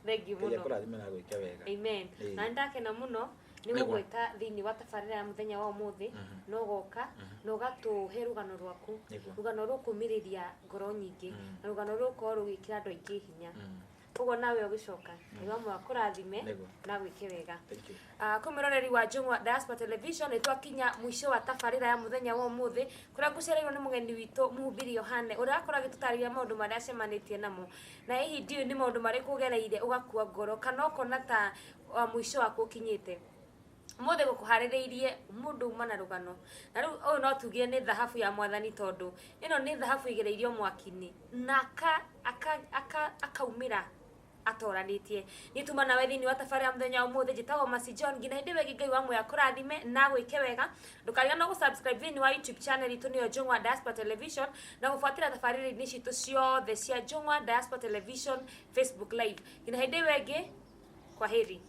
Thank you Ngai mũno. Akũrathime na agwĩke wega. Amen. Na nĩndakena mũno nĩ gũgwĩta thĩinĩ wa tabarĩra ya mũthenya wa ũmũthĩ, na ũgoka na ũgatũhe rũgano rwaku, rũgano rũkũmĩrĩria ngoro nyingĩ, na rũgano rũkorwo rũgĩkĩra andũ aingĩ hinya. Koguo nawe ũgĩcoka nĩ wamwe akũrathime na gwĩke wega. Thank you. Kwĩ mwĩroreri wa Njũng'wa Diaspora Television, nĩ twakinya mũico wa tabarĩra ya mũthenya wa ũmũthĩ, kũrĩa ngũcereirwo nĩ mũgeni witũ Mũhubiri Yohane, ũrĩa akorwo agĩtũtarĩria maũndũ marĩa acemanĩtie namo. Na hihi ndiũĩ nĩ maũndũ marĩkũ ũgereire ũgakua ngoro kana ũkona ta mũico waku ũkinyĩte. Ũmũthĩ gũkũharĩrĩirie mũndũ uma na rũgano, na rĩu ũyũ no tuge nĩ thahabu ya Mwathani, tondũ ĩno nĩ thahabu ĩgereirio mwaki-inĩ na akaumĩra atoranĩtie. Niĩ tuma nawe thĩinĩ wa tabarĩra ya mũthenya wa ũmũthĩ, njĩtagwo Mercy John. Nginya hĩndĩ ĩyo ĩngĩ, Ngai wa muoyo akũrathime na gwĩke wega. Ndũkariganĩrwo gũ-subscribe thĩinĩ wa YouTube channel itũ, nĩyo Njũng'wa Diaspora Television, na gũbuatĩra tabarĩra-inĩ citũ ciothe cia Njũng'wa Diaspora Television Facebook Live. Nginya hĩndĩ ĩyo ĩngĩ, kwaheri.